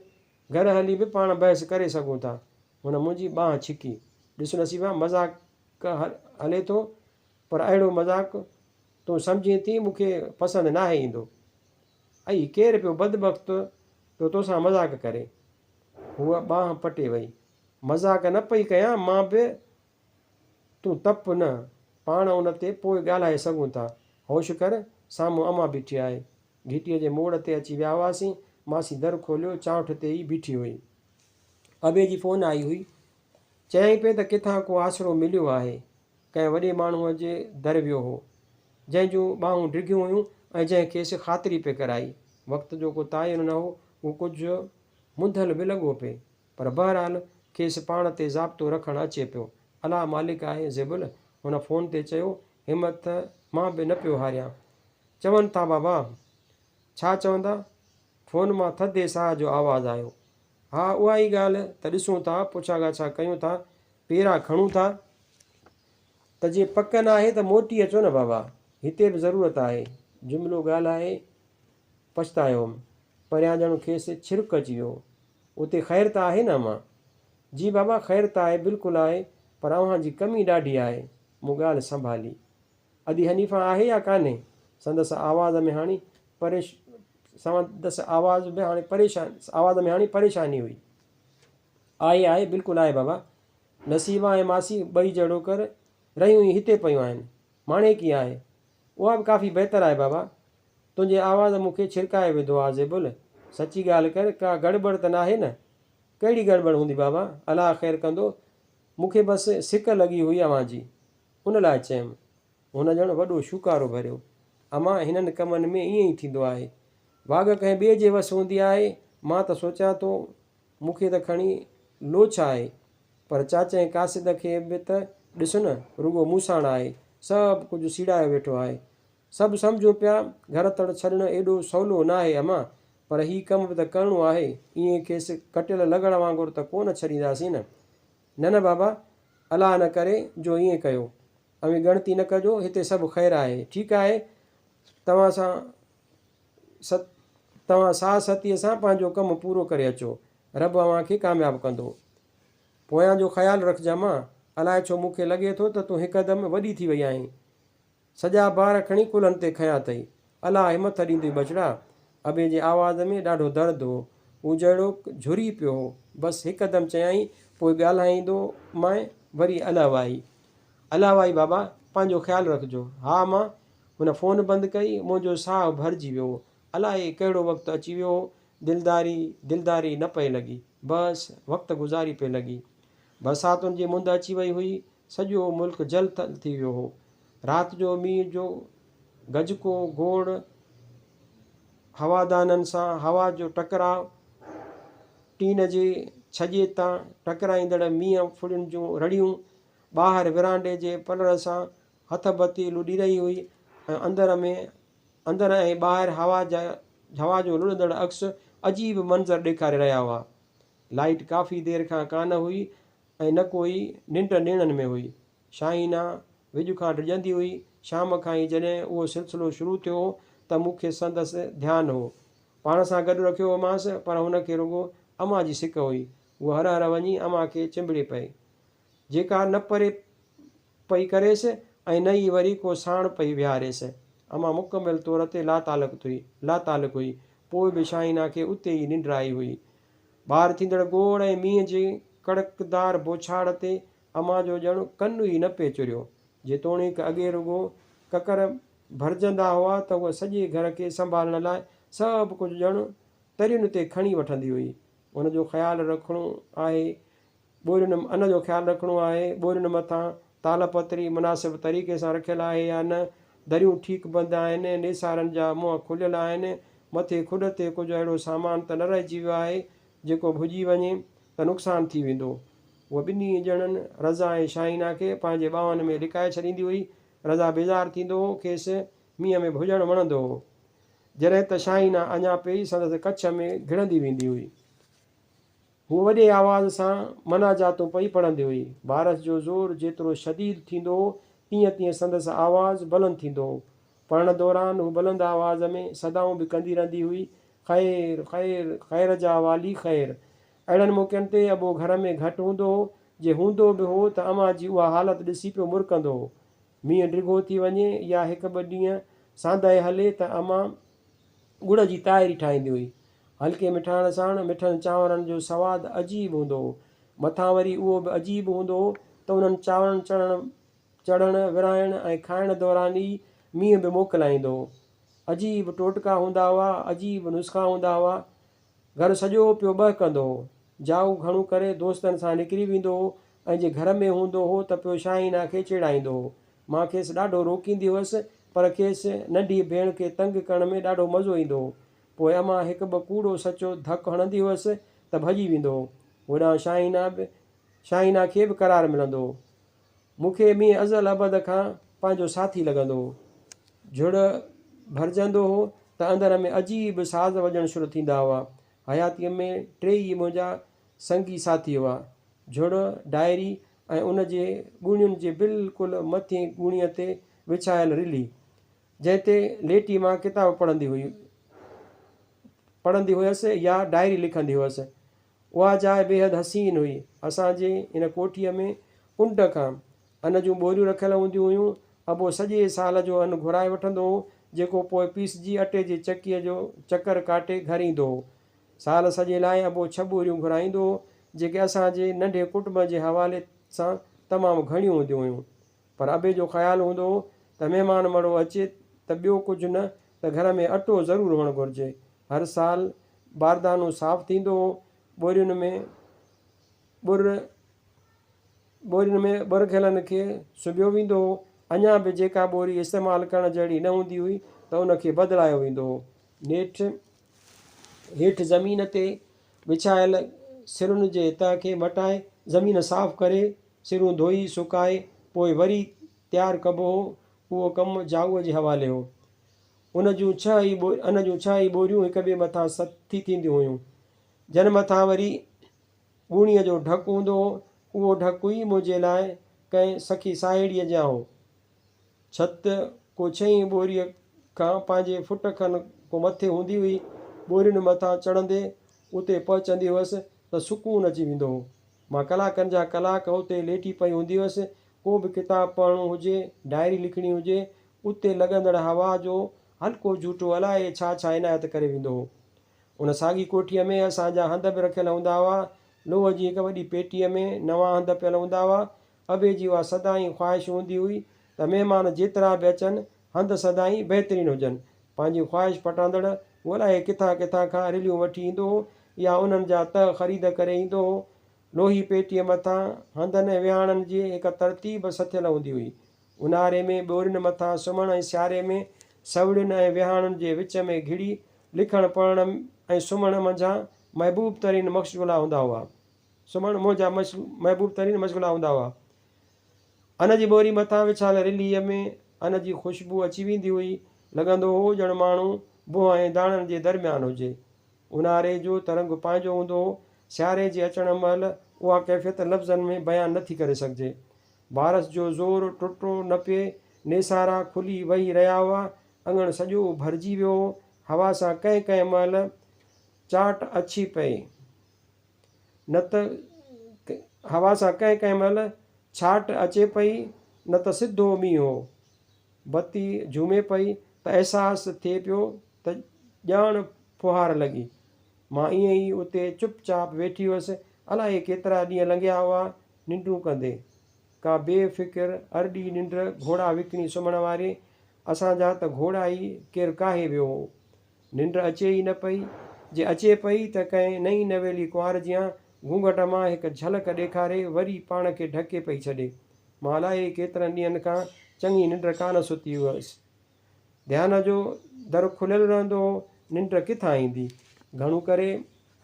گهر هلي به پاڻ بحث ڪري سگهون ٿا. هن منهنجي ٻانهن ڇڪي. ڏس نصيبا، مذاق هلي ٿو، پر اهڙو مذاق تون سمجهين ٿي مون کي پسند ناهي ايندو. ائي، ڪير پيو بدبخت پيو توسان مذاق ڪري؟ هوء ٻانهن پٽي وئي. مذاق نه پئي ڪيان، مان به تون تپ نه، پاڻ ان تي پوء ڳالهائي سگهون ٿا. هوش ڪر، سامهون امان بيٺي آهي. گهٽيء جي موڙ تي اچي ويا هئاسين. ماسي در کوليو، چانئٺ تي ئي بيٺي هئي. ابي جي فون آئي هئي. چيائين پئي ته ڪٿان ڪو آسرو مليو آهي. ڪنهن وڏي ماڻهوء جي در ويو هو، جنهن جون ٻانهون ڊگهيون هيون ۽ جنهن کيس خاطري پئي ڪرائي. وقت جو ڪو تعين نه هو، هو ڪجهه منڌل به لڳو پئي، پر بهرحال کيس پاڻ تي ضابطو رکڻ اچي پيو. الله مالڪ آهي زيبل! هن فون تي چيو، همٿ مان به نه پيو هاريان. چون ٿا بابا! ڇا چوندا؟ فون مان ٿڌي ساهه جو آواز آيو. ها اها ئي ڳالهه ته ڏسون ٿا، پڇا ڳاڇا ڪيون ٿا، پيرا کڻون ٿا. ته جي پڪ ناهي ته موٽي اچو نه بابا، هتي به ضرورت آهي. جملو ڳالهائي پڇتايو هوم. پريان ڄڻ کيس ڇرڪ اچي ويو. اتي خير ته آهي نه امان؟ جي بابا خير ته آهي بلڪل آهي پر اوهان جي ڪمي ڏاڍي آهي. مون ڳالهه سنڀالي. ادي حنيفه آهي يا ڪانهي؟ سندس آواز ۾ هاڻي پريش سندس آواز به هاڻي پريشان آواز ۾ هاڻي پريشاني هئي. آهي آهي بلڪل آهي بابا. نصيبه ۽ ماسي ٻئي جهڙوڪر رهيون ئي هتي پيون آهن. ماڻيڪي آهي. اها به ڪافي بهتر آهي بابا. تنهنجي آواز مون کي ڇرڪائي وڌو آ زيبل. سچي ڳالهه ڪر ڪا گڙٻڙ ته ناهي نه؟ ڪهڙي گڙٻڙ هوندي بابا؟ الله خير ڪندو. مون کي بس سڪ لڳي هئي اوهان جي. ان لاء چيم. هن ڄڻ وڏو شوڪارو ڀريو. امان هنن ڪمن ۾ ائين ئي ٿيندو آهي. واڳ ڪنهن ٻئي جي وس هوندي آهي. مان ته سوچيان ٿو مون کي ته کڻي لوڇ آهي، پر چاچهين قاصد کي به ته ڏس نه، رڳو مون ساڻ آهي. سڀ ڪجهه سيڙايو ويٺو آهي. سڀ سمجهون پيا، گهر تڙ ڇڏڻ ايڏو سولو ناهي امان، پر هي ڪم به ته ڪرڻو آهي. ائين کيس ڪٽيل لغڙ وانگر ته ڪونه ڇڏينداسين نه. نه نه بابا، الله نه ڪري جو ائين ڪيو. اوهين ڳڻتي نه ڪجو، هتي سڀ خير آهي. ٺيڪ آهي، توهان سان ست توهان ساهه ستيء سان پنهنجو ڪم پورو ڪري اچو. رب اوهان کي ڪامياب ڪندو. پويان جو خيال رکج امان، الائي ڇو مون کي لڳي ٿو ته تون هڪدم وڏي ٿي وئي آهين. سڄا بار کڻي ڪلهن تي کنيا اٿئي. الله همٿ ڏيندوئي ٻچڙا. ابي جي آواز ۾ ڏاڍو درد هو. هو جهڙوڪ جهري پيو هو. بس هڪدم چيائين، پوء ڳالهائيندو مانء وري الله واهي. الله واهي بابا، پنهنجو خيال رکجو. ها امان. هن فون بند ڪئي. منهنجو ساهه ڀرجي ويو هو. الائي ڪهڙو وقت اچي ويو هو. دلداري دلداري نه پئي لڳي. بس وقت گذاري پئي لڳي. برساتن جي مند اچي وئي هئي. سڄو ملڪ جل ٿل ٿي ويو هو. رات جو مينهن جو گجڪو، گوڙ، هوادانن سان هوا جو ٽڪراء، ٽين جي ڇڄي تان ٽڪرائيندڙ مينهن ڦڙين جون رڙيون، ٻاهر ورانڊي جي پلر سان هٿ بتي لڏي رهي هئي ۽ اندر ۾ اندر ۽ ٻاهر هوا جا هوا جو لڏندڙ عڪس عجيب منظر ڏيکاري رهيا هئا. لائيٽ ڪافي دير کان ڪانه هئي ۽ نه ڪوئي ننڊ نيڻن ۾ هئي. شاهينه وڄ کان ڊڄندي هئي. شام کان ئي جڏهن اهو سلسلو شروع ٿيو هو ته مون کي سندس ڌيان هو. پاڻ سان گڏ رکيو هومانس پر هن کي رڳو امان جي سڪ هئي. هوء هر هر وڃي امان کي چنبڙي پئي. جيڪا نه پري پئي ڪريس ۽ نه ئي وري ڪو ساڻ پئي ويهاريس. امان مڪمل طور تي لاتعلق ٿئي لاتعلق هئي. پوء به شاهينه کي اتي ئي ننڊ آئي هئي. ٻاهر ٿيندڙ گوڙ ۽ مينهن جي ڪڙڪدار بوڇاڙ تي امان جو ڄڻ ڪن ئي نه پئي چريو. جيتوڻيڪ اڳي رڳو ڪڪر ڀرجندا هئا ته هوء سڄي گهر کي سنڀالڻ لاء سڀ ڪجهه ڄڻ ترين تي کڻي وٺندي هئي. ان جو خيال رکڻو آهي ٻورين ان جو خيال رکڻو آهي، ٻورين مٿان تال پتري مناسب طريقي سان رکيل آهي يا نه، دريون ٺيڪ بند آهن، نيسارن جا منهن کليل آهن، مٿي کڏ تي ڪجهه اهڙو سامان ته نه رهجي ويو آهي، جيڪو ڀڄي وڃي ته نقصان ٿي ويندو. هوء ٻنهي ڄڻن رضا ۽ شاهينه کي پنهنجي ٻانهن ۾ لڪائي ڇڏيندي هئي. رضا بيزار ٿيندو هو، کيس مينهن ۾ ڀڄڻ وڻندو هو. جڏهن ته شاهينه اڃا پئي سندس ڪڇ ۾ گهڙندي ويندي هئي. هوء وڏي آواز سان مناجاتون پئي پڙهندي هئي. بارش جو زور جيترو شديد ٿيندو هو، تيئن تيئن سندس آواز بلند ٿيندو هو. پڙهڻ دوران هوء بلند آواز ۾ صدائون به ڪندي رهندي هئي، خير، خير، خير جا والي خير. اهڙن موقعن تي ابو گهر ۾ گهٽ هوندو هو، جي هوندو به هو ته امان جي اها حالت ڏسي پيو مرڪندو هو. مينهن ڊگهو ٿي وڃي يا هڪ ٻه ڏينهن ساندهه هلي ته امان ڳڙ جي تاهري ٺاهيندي هئي. هلڪي مٺاڻ ساڻ مٺن چانورن جو سواد عجيب هوندو هو. مٿان وري اهو به عجيب هوندو هو ته انهن چانورن چڙهڻ، چڙهڻ، ورهائڻ ۽ کائڻ دوران ئي مينهن به موڪلائيندو هو. عجيب ٽوٽڪا هوندا هئا، عجيب نسخا هوندا هئا. گهر سڄو پيو ٻهڪندو هو. جائو گهڻو ڪري دوستن سان نڪري ويندو هو ۽ جي گهر ۾ هوندو هو ته پيو شاهينا کي چيڙائيندو هو. مان کيس ڏاڍو روڪيندي هيس پر کيس ننڍي ڀيڻ کي تنگ ڪرڻ ۾ ڏاڍو مزو ايندو هو. پوء امان هڪ ٻه ڪوڙو سچو ڌڪ هڻندي هيس ته ڀڄي ويندو هو. هوڏانهن شاهينا به شاهينا کي به قرار ملندو هو. مون کي مينهن ازل ابد کان پنهنجو ساٿي لڳندو هو. جهڙ ڀرجندو هو ته اندر ۾ عجيب ساز وڄڻ شروع ٿيندا هئا. حياتيء ۾ ٽي ئي منهنجا سنگي ساٿي هئا. جهڙ، ڊائري ۽ ان جي ڳوڻين جي بلڪل مٿين ڳوڻيء تي وڇايل رلي، جنهن تي ليٽي مان ڪتاب پڙهندي هئي پڙهندي هيس يا ڊائري لکندي هيس. اها جاء بيحد حسين هئي. اسان جي ان ڪوٺيء ۾ ڪنڊ کان ان جون ٻوريون رکيل هونديون هيون. ابو سڄي سال جو ان گهرائي وٺندو هو، جيڪو پوء پيسجي اٽي جي چڪيء جو چڪر ڪاٽي گهر ايندو هو. سال سڄي لاء ابو ڇهه ٻوريون گهرائيندو هو، جيڪي اسان جي ننڍي ڪٽنب جي حوالي سان تمام گهڻيون هونديون هيون. پر ابي جو خيال هوندو هو ته مهمان مڙو اچي ته ٻيو ڪجهه نه ته گهر ۾ اٽو ضرور هئڻ گهرجي. هر سال باردانو صاف ٿيندو هو. ٻورين ۾ ٻر ٻورين ۾ ٻرگهلن کي سبيو ويندو هو. اڃا به جيڪا ٻوري استعمال ڪرڻ جهڙي نه هوندي هئي ته ان کي بدلايو ويندو هو. نيٺ هيٺ زمين تي وڇايل سرن جي تهه کي مٽائي زمين صاف ڪري سرون ڌوئي سڪائي پوء وري تيار ڪبو هو. اهو ڪم جائوء جي حوالي هو. ان جون ڇهه ئي ان جون ڇهه ئي ٻوريون هڪ ٻئي مٿان سٿي ٿينديون هيون، جن مٿان وري ڳوڻيء جو ڍڪ هوندو هو. اهو ڍڪ ئي منهنجي لاء ڪنهن سکي ساهيڙيء جيان هو. ڇت ڪو ڇهين ٻوريء کان پنهنجي فٽ کن ڪو مٿي هوندي هئي. ٻورين مٿان چڙهندي اتي پهچندي هئس ته سڪون اچي ويندو هو. مان ڪلاڪن جا ڪلاڪ اتي ليٽي پئي هوندي هئس. ڪو به ڪتاب پڙهڻو هجي، ڊائري لکڻي هجي، اتي لڳندڙ هوا جو هلڪو جهوٽو الائي ڇا ڇا عنايت ڪري ويندو هو. ان ساڳي ڪوٺيء ۾ اسان جا هنڌ به رکيل هوندا هئا. لوهه جي هڪ وڏي پيٽيء ۾ نوان هنڌ پيل هوندا هئا. ابي جي اها سدائين خواهش هوندي هئي ته مهمان جيترا به اچن، هنڌ سدائين بهترين هجن. پنهنجي خواهش پٽاندڙ هو الائي ڪٿان ڪٿان کان رليون وٺي ايندو هو يا انهن جا تهه خريد ڪري ايندو هو. لوهي پيٽيء مٿان هنڌن ۽ ويهاڻن جي هڪ ترتيب سٿيل هوندي هئي. اونهاري ۾ ٻورين مٿان سمهڻ ۽ سياري ۾ سوڙين ۽ ويهاڻن جي وچ ۾ گهڙي لکڻ پڙهڻ ۽ سمهڻ منجهان محبوب ترين مشغلا هوندا هئا. سمهڻ منهنجا محبوب ترين مشغلا هوندا هئا. ان جي ٻوري مٿان وڇايل رلهيء ۾ ان جي خوشبو اچي ويندي هئي. لڳندو هو ڄڻ ماڻهو بوهه ۽ داڻن جي درميان هجي. اونهاري جو ته رنگ پنهنجو هوندو هو. سياري جي اچڻ مهل اها ڪيفيت لفظن ۾ بيان نه ٿي ڪري سگهجي. بارش جو زور ٽٽو نه پئي، نيسارا کلي وهي رهيا هئا، اڱڻ سڄو ڀرجي ويو هو، هوا سان ڪنهن ڪنهن مهل چاٽ اڇي پئي، نه ته هوا سان ڪنهن ڪنهن مهل ڇاٽ اچي پئي، نه ته سڌو مينهن هو. بتي جهومي پئي ته احساس ٿئي پيو ته ڄاڻ ڦوهار لڳي. مان ائين ئي اتي چپ چاپ ويٺي هيس، الائي ڪيترا ڏينهن لنگهيا هئا، ننڊون ڪندي. ڪا بي فڪر ارڏي ننڊ گهوڙا وڪڻي سمهڻ واري، اسان جا ته گهوڙا ئي ڪير ڪاهي ويو هو. ننڊ اچي ئي نه پئي. جي اچي پئي ته ڪنهن نئين نويلي ڪنوار جيان گهونگهٽ مان هڪ جهلڪ ڏيکاري وري پاڻ کي ڍڪي پئي ڇڏي. مان الائي ڪيترن ڏينهن کان چڱي ننڊ ڪانه ستي هيس. ڌيان جو در کليل رهندو هو، ننڊ ڪٿان ايندي؟ گهڻو ڪري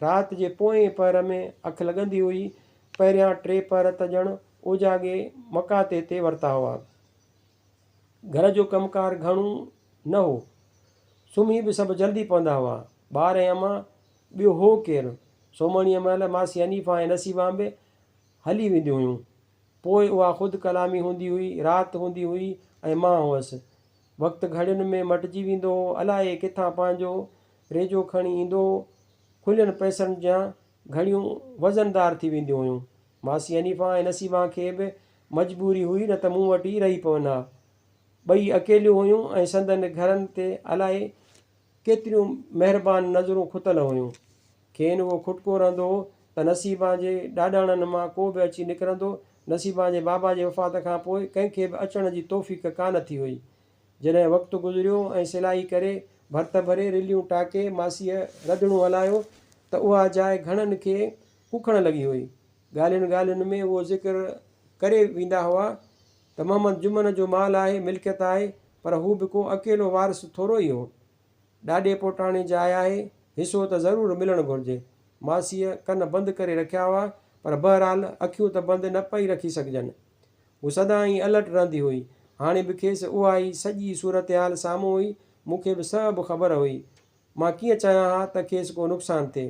رات جي پوئين پهر ۾ اک لڳندي هئي. پهريان ٽي پهر ته ڄڻ اوجاڳي مقاطعي تي ورتا هئا. گهر جو ڪم ڪار گهڻو نه هو. سمهي به سڀ جلدي پوندا هئا. ٻار ۽ امان، ٻيو هو ڪير؟ سومهڻيء مهل ماسي حنيفه ۽ نصيبان به هلي وينديون هيون. پوء اها خود ڪلامي هوندي هئي، رات هوندي هئي ۽ مان هئس. وقت گهڙين ۾ مٽجي ويندو هو، الائي ڪٿان پنهنجو ريجو کڻي ايندو هو. کلين پئسن جيان گهڙيون وزندار ٿي وينديون هيون. ماسي حنيفه ۽ نصيبان کي به مجبوري هئي نه ته مون وٽ ئي رهي پون ها. ٻئي اڪيليون هيون ۽ سندن گهرن تي الائي ڪيتريون مهربان نظرون کتل هيون. کين اهو کٽڪو رهندو هو ته نصيبان جي ڏاڏاڻن مان ڪو به اچي نڪرندو. نصيبان جي بابا جي وفات کان پوء ڪنهن کي به اچڻ جي توفيق ڪانه ٿي هئي. جڏهن وقت گذريو ۽ سلائي ڪري، ڀرت ڀري، رليون ٽاڪي، ماسيء رڌڻو هلايو ته اها جاء گهڻن کي ڪکڻ لڳي هئي. ڳالهين ڳالهين ۾ اهو ذڪر ڪري ويندا هئا ته محمد جمن جو مال آهي، ملڪيت آهي، پر هو به ڪو اڪيلو وارث ٿورو ئي هو. ڏاڏي پوٽاڻي جاء آهي، حصو ته ضرور ملڻ گهرجي. ماسيء ڪن بند ڪري رکيا هئا، پر بهرحال اکيون ته بند نه پئي رکي سگهجن. هوء سدائين الرٽ رهندي هئي. هاڻي به کيس اها ئي سڄي صورتحال سامهون هئي. مون کي به سڀ خبر هئي. مان ڪيئن چاهيان ها ته کيس ڪو نقصان ٿئي.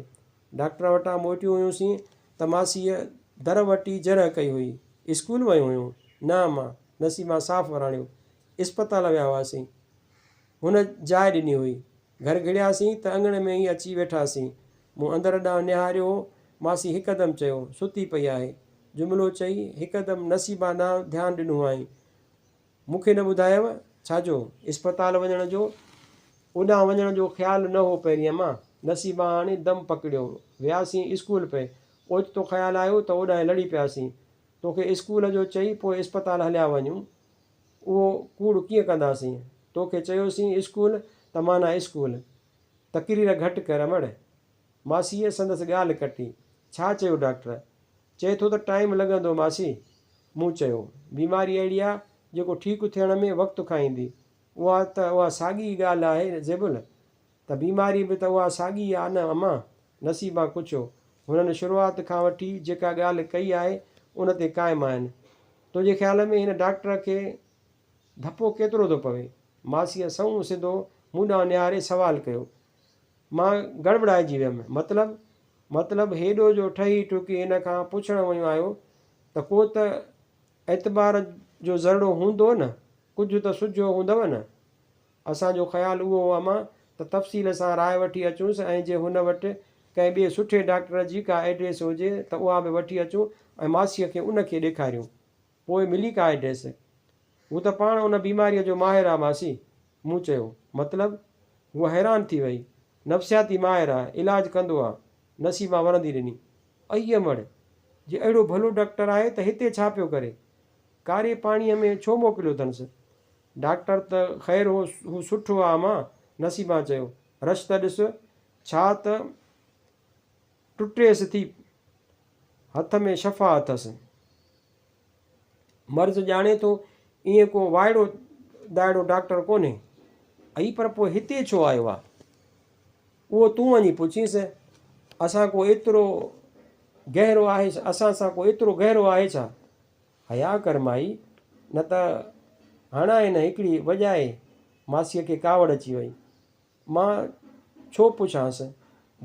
ڊاڪٽر وٽان موٽيون هيون سين ته ماسيء در وٽ ئي جرح ڪئي هئي. اسڪول ويون هيون؟ نه امان. نسيما صاف وراڻيو. اسپتال ويا هئاسين. هن جاء ڏني هئي. گهر گهڙياسين ته اڱڻ ۾ ئي اچي ويٺاسين. مون اندر ڏانهن نهاريو هو. ماسي هڪدم چيو، ستي پئي آهي. جملو چئي هڪدم نصيبا ڏانهن ڌيان ڏنو هئائين. مون کي نه ٻڌايو؟ ڇا جو؟ اسپتال وڃڻ جو؟ اوڏانهن وڃڻ جو خيال نه هو پهرين امان. نصيبا هاڻي دم پڪڙيو. وياسين اسڪول پئي. اوچتو خيال آيو ته اوڏانهن لڙي پياسين. توکي اسڪول جو چئي پوء اسپتال هليا وڃون. اهو ڪوڙ ڪيئن ڪنداسين؟ توکي چيوسين اسڪول ته معنيٰ اسڪول. تقرير گهٽ ڪر امڙ. ماسيء سندس ڳالهه ڪٽي. ڇا چيو ڊاڪٽر؟ چئي ٿو ته ٽائيم لڳندو ماسي. مون چيو. بيماري اهڙي آ جيڪو ٺيڪ ٿيڻ ۾ وقت کائيندي. اها ته اها ساڳي ئي ڳالهه آهي زيبل. ته بيماري به ته اها ساڳي ئي آ نه امان؟ نصيبان پڇيو. هنن شروعات کان وٺي جيڪا ڳالهه ڪئي آهي ان تي قائم آهن. تنهنجي خيال ۾ هن ڊاڪٽر کي ڌپو ڪيترو ٿو پوي؟ ماسيء سنئون سڌو مون ڏانهن نهاري سوال ڪيو. مان گڙٻڙائجي ويم. مطلب؟ مطلب هيڏو جو ٺهي ٺڪي هن کان پڇڻ ويون آهيو ته ڪو ته اعتبار جو ذرڙو هوندو نه، ڪجهه ته سجهيو هوندؤ نه؟ اسان جو خيال اهو هو امان ته تفصيل سان راء وٺي اچونس ۽ جي هن وٽ ڪنهن ٻئي سٺي ڊاڪٽر جي ڪا ائڊريس هجي ته اها به وٺي اچون ۽ ماسيء کي ان کي ڏيکاريون. پوء ملي ڪا ائڊريس؟ هو ته پاڻ ان بيماريء جو ماهر آ ماسي. مون چيو. مطلب؟ هوء حيران ٿي وئي. نفسياتي ماهر آ، علاج ڪندو آ. نسيما ورندي ڏني. ائي امڙ! جي اهڙو ڀلو ڊاڪٽر آهي ته هتي ڇا پيو ڪري؟ ڪاري پاڻيء ۾ ڇو موڪليو اٿنس؟ ڊاڪٽر ته خير هو، هو سٺو آ امان، نصيبان چيو. رش ته ڏس، ڇا ته ٽٽيس ٿي، هٿ ۾ شفا اٿس. مرض ڄاڻي ٿو، ائين ڪو وائڙو دائڙو ڊاڪٽر ڪونهي. ائي پر پوء هتي ڇو آيو آ؟ اهو تون وڃي پڇينس. اسان ڪو ايترو گهرو آهي، اسان سان ڪو ايترو گهرو آهي ڇا؟ حياء ڪر مائي، نه ته هڻانء نه هڪڙي وڄائي. ماسيء کي ڪاوڙ اچي وئي. مان ڇو پڇانس؟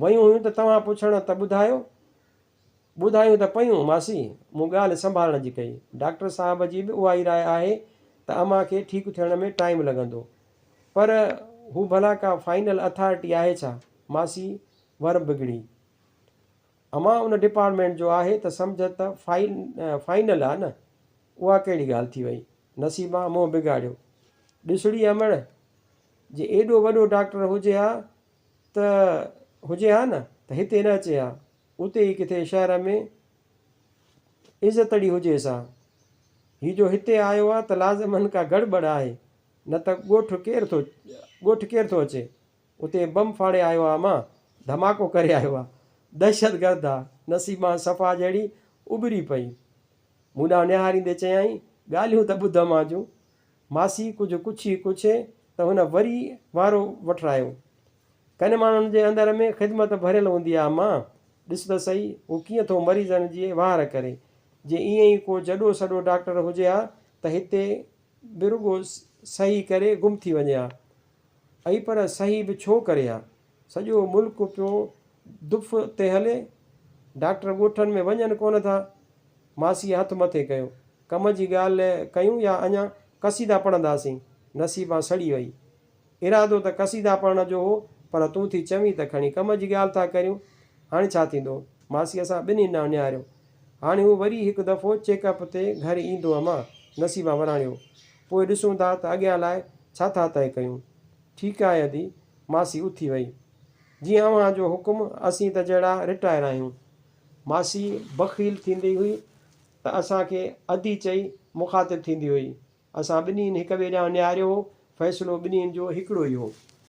ويون هيون ته توهان پڇڻ ته ٻڌايو. ٻڌايون ته پيون، ماسي. مون ڳالهه سنڀالڻ جي ڪئي. ڊاڪٽر صاحب جي به اها ئي راء آهي ته امان کي ٺيڪ ٿيڻ ۾ ٽائيم لڳندو. پر هو ڀلا ڪا فائنل اٿارٽي آهي ڇا؟ ماسي ور بگڙي. امان ان ڊپارٽمينٽ جو آهي ته سمجهه ته فائنل آ نه. اها ڪهڙي ڳالهه ٿي وئي. نصيبان منهن بگاڙيو. ڏسڙي امڙ، جي ايڏو وڏو ڊاڪٽر هجي ها ته هجي ها نه ته هتي نه اچي ها. اتي ئي ڪٿي شهر ۾ عزتڙي هجيس ها. هي جو هتي آيو آ ته لازمن ڪا گڙٻڙ آهي، نه ته ڳوٺ ڪير ٿو ڳوٺ ڪير ٿو اچي. اتي بم ڦاڙي آيو آ امان، ڌماڪو ڪري آيو آ. دهشتگرد آ. نصيبان صفا جهڙي اٻري پئي. مون ڏانهن نهاريندي چيائين، ڳالهيون ته ٻڌ امان جون. ماسي ڪجهه ڪڇي ڪڇي ته هن وري وارو وٺرايو. ڪن ماڻهن جي اندر ۾ خدمت ڀريل هوندي آ امان، ڏس ته سهي، هو ڪيئن ٿو مريضن جي واهر ڪري. جي ائين ئي ڪو جڏو سڏو ڊاڪٽر هجي ها ته هتي به رڳو صحيح ڪري گم ٿي وڃي ها. ائي پر صحيح به ڇو ڪري ها؟ سڄو ملڪ پيو دف تي هلي. ڊاڪٽر ڳوٺن ۾ وڃن ڪونه ٿا. ماسيء هٿ مٿي ڪيو. ڪم جي ڳالهه ڪيون يا اڃا قصيدا پڙهنداسين؟ نصيبان سڙي وئي. ارادو ته قصيدا پڙهڻ جو هو، پر تون ٿي چوين ته کڻي ڪم جي ڳالهه ٿا ڪريون. هاڻي ڇا ٿيندو؟ ماسيء اسان ٻنهي ڏانهن نهاريو. هاڻي هو وري هڪ دفعو چيڪ اپ تي گهر ايندو امان، نصيبان وراڻيو. پوء ڏسون ٿا ته اڳيان لاء ڇا ٿا طئي ڪيون. ٺيڪ آهي ادي، ماسي اٿي وئي. جيئن اوهان جو حڪم، اسين ته جهڙا رٽائر آهيون. ماسي بخيل ٿيندي هئي ته اسان کي ادي چئي مخاطب ٿيندي هئي. اسان ٻنهين هڪ ٻئي ڏانهن نهاريو هو. فيصلو ٻنهين جو هڪڙو ئي هو.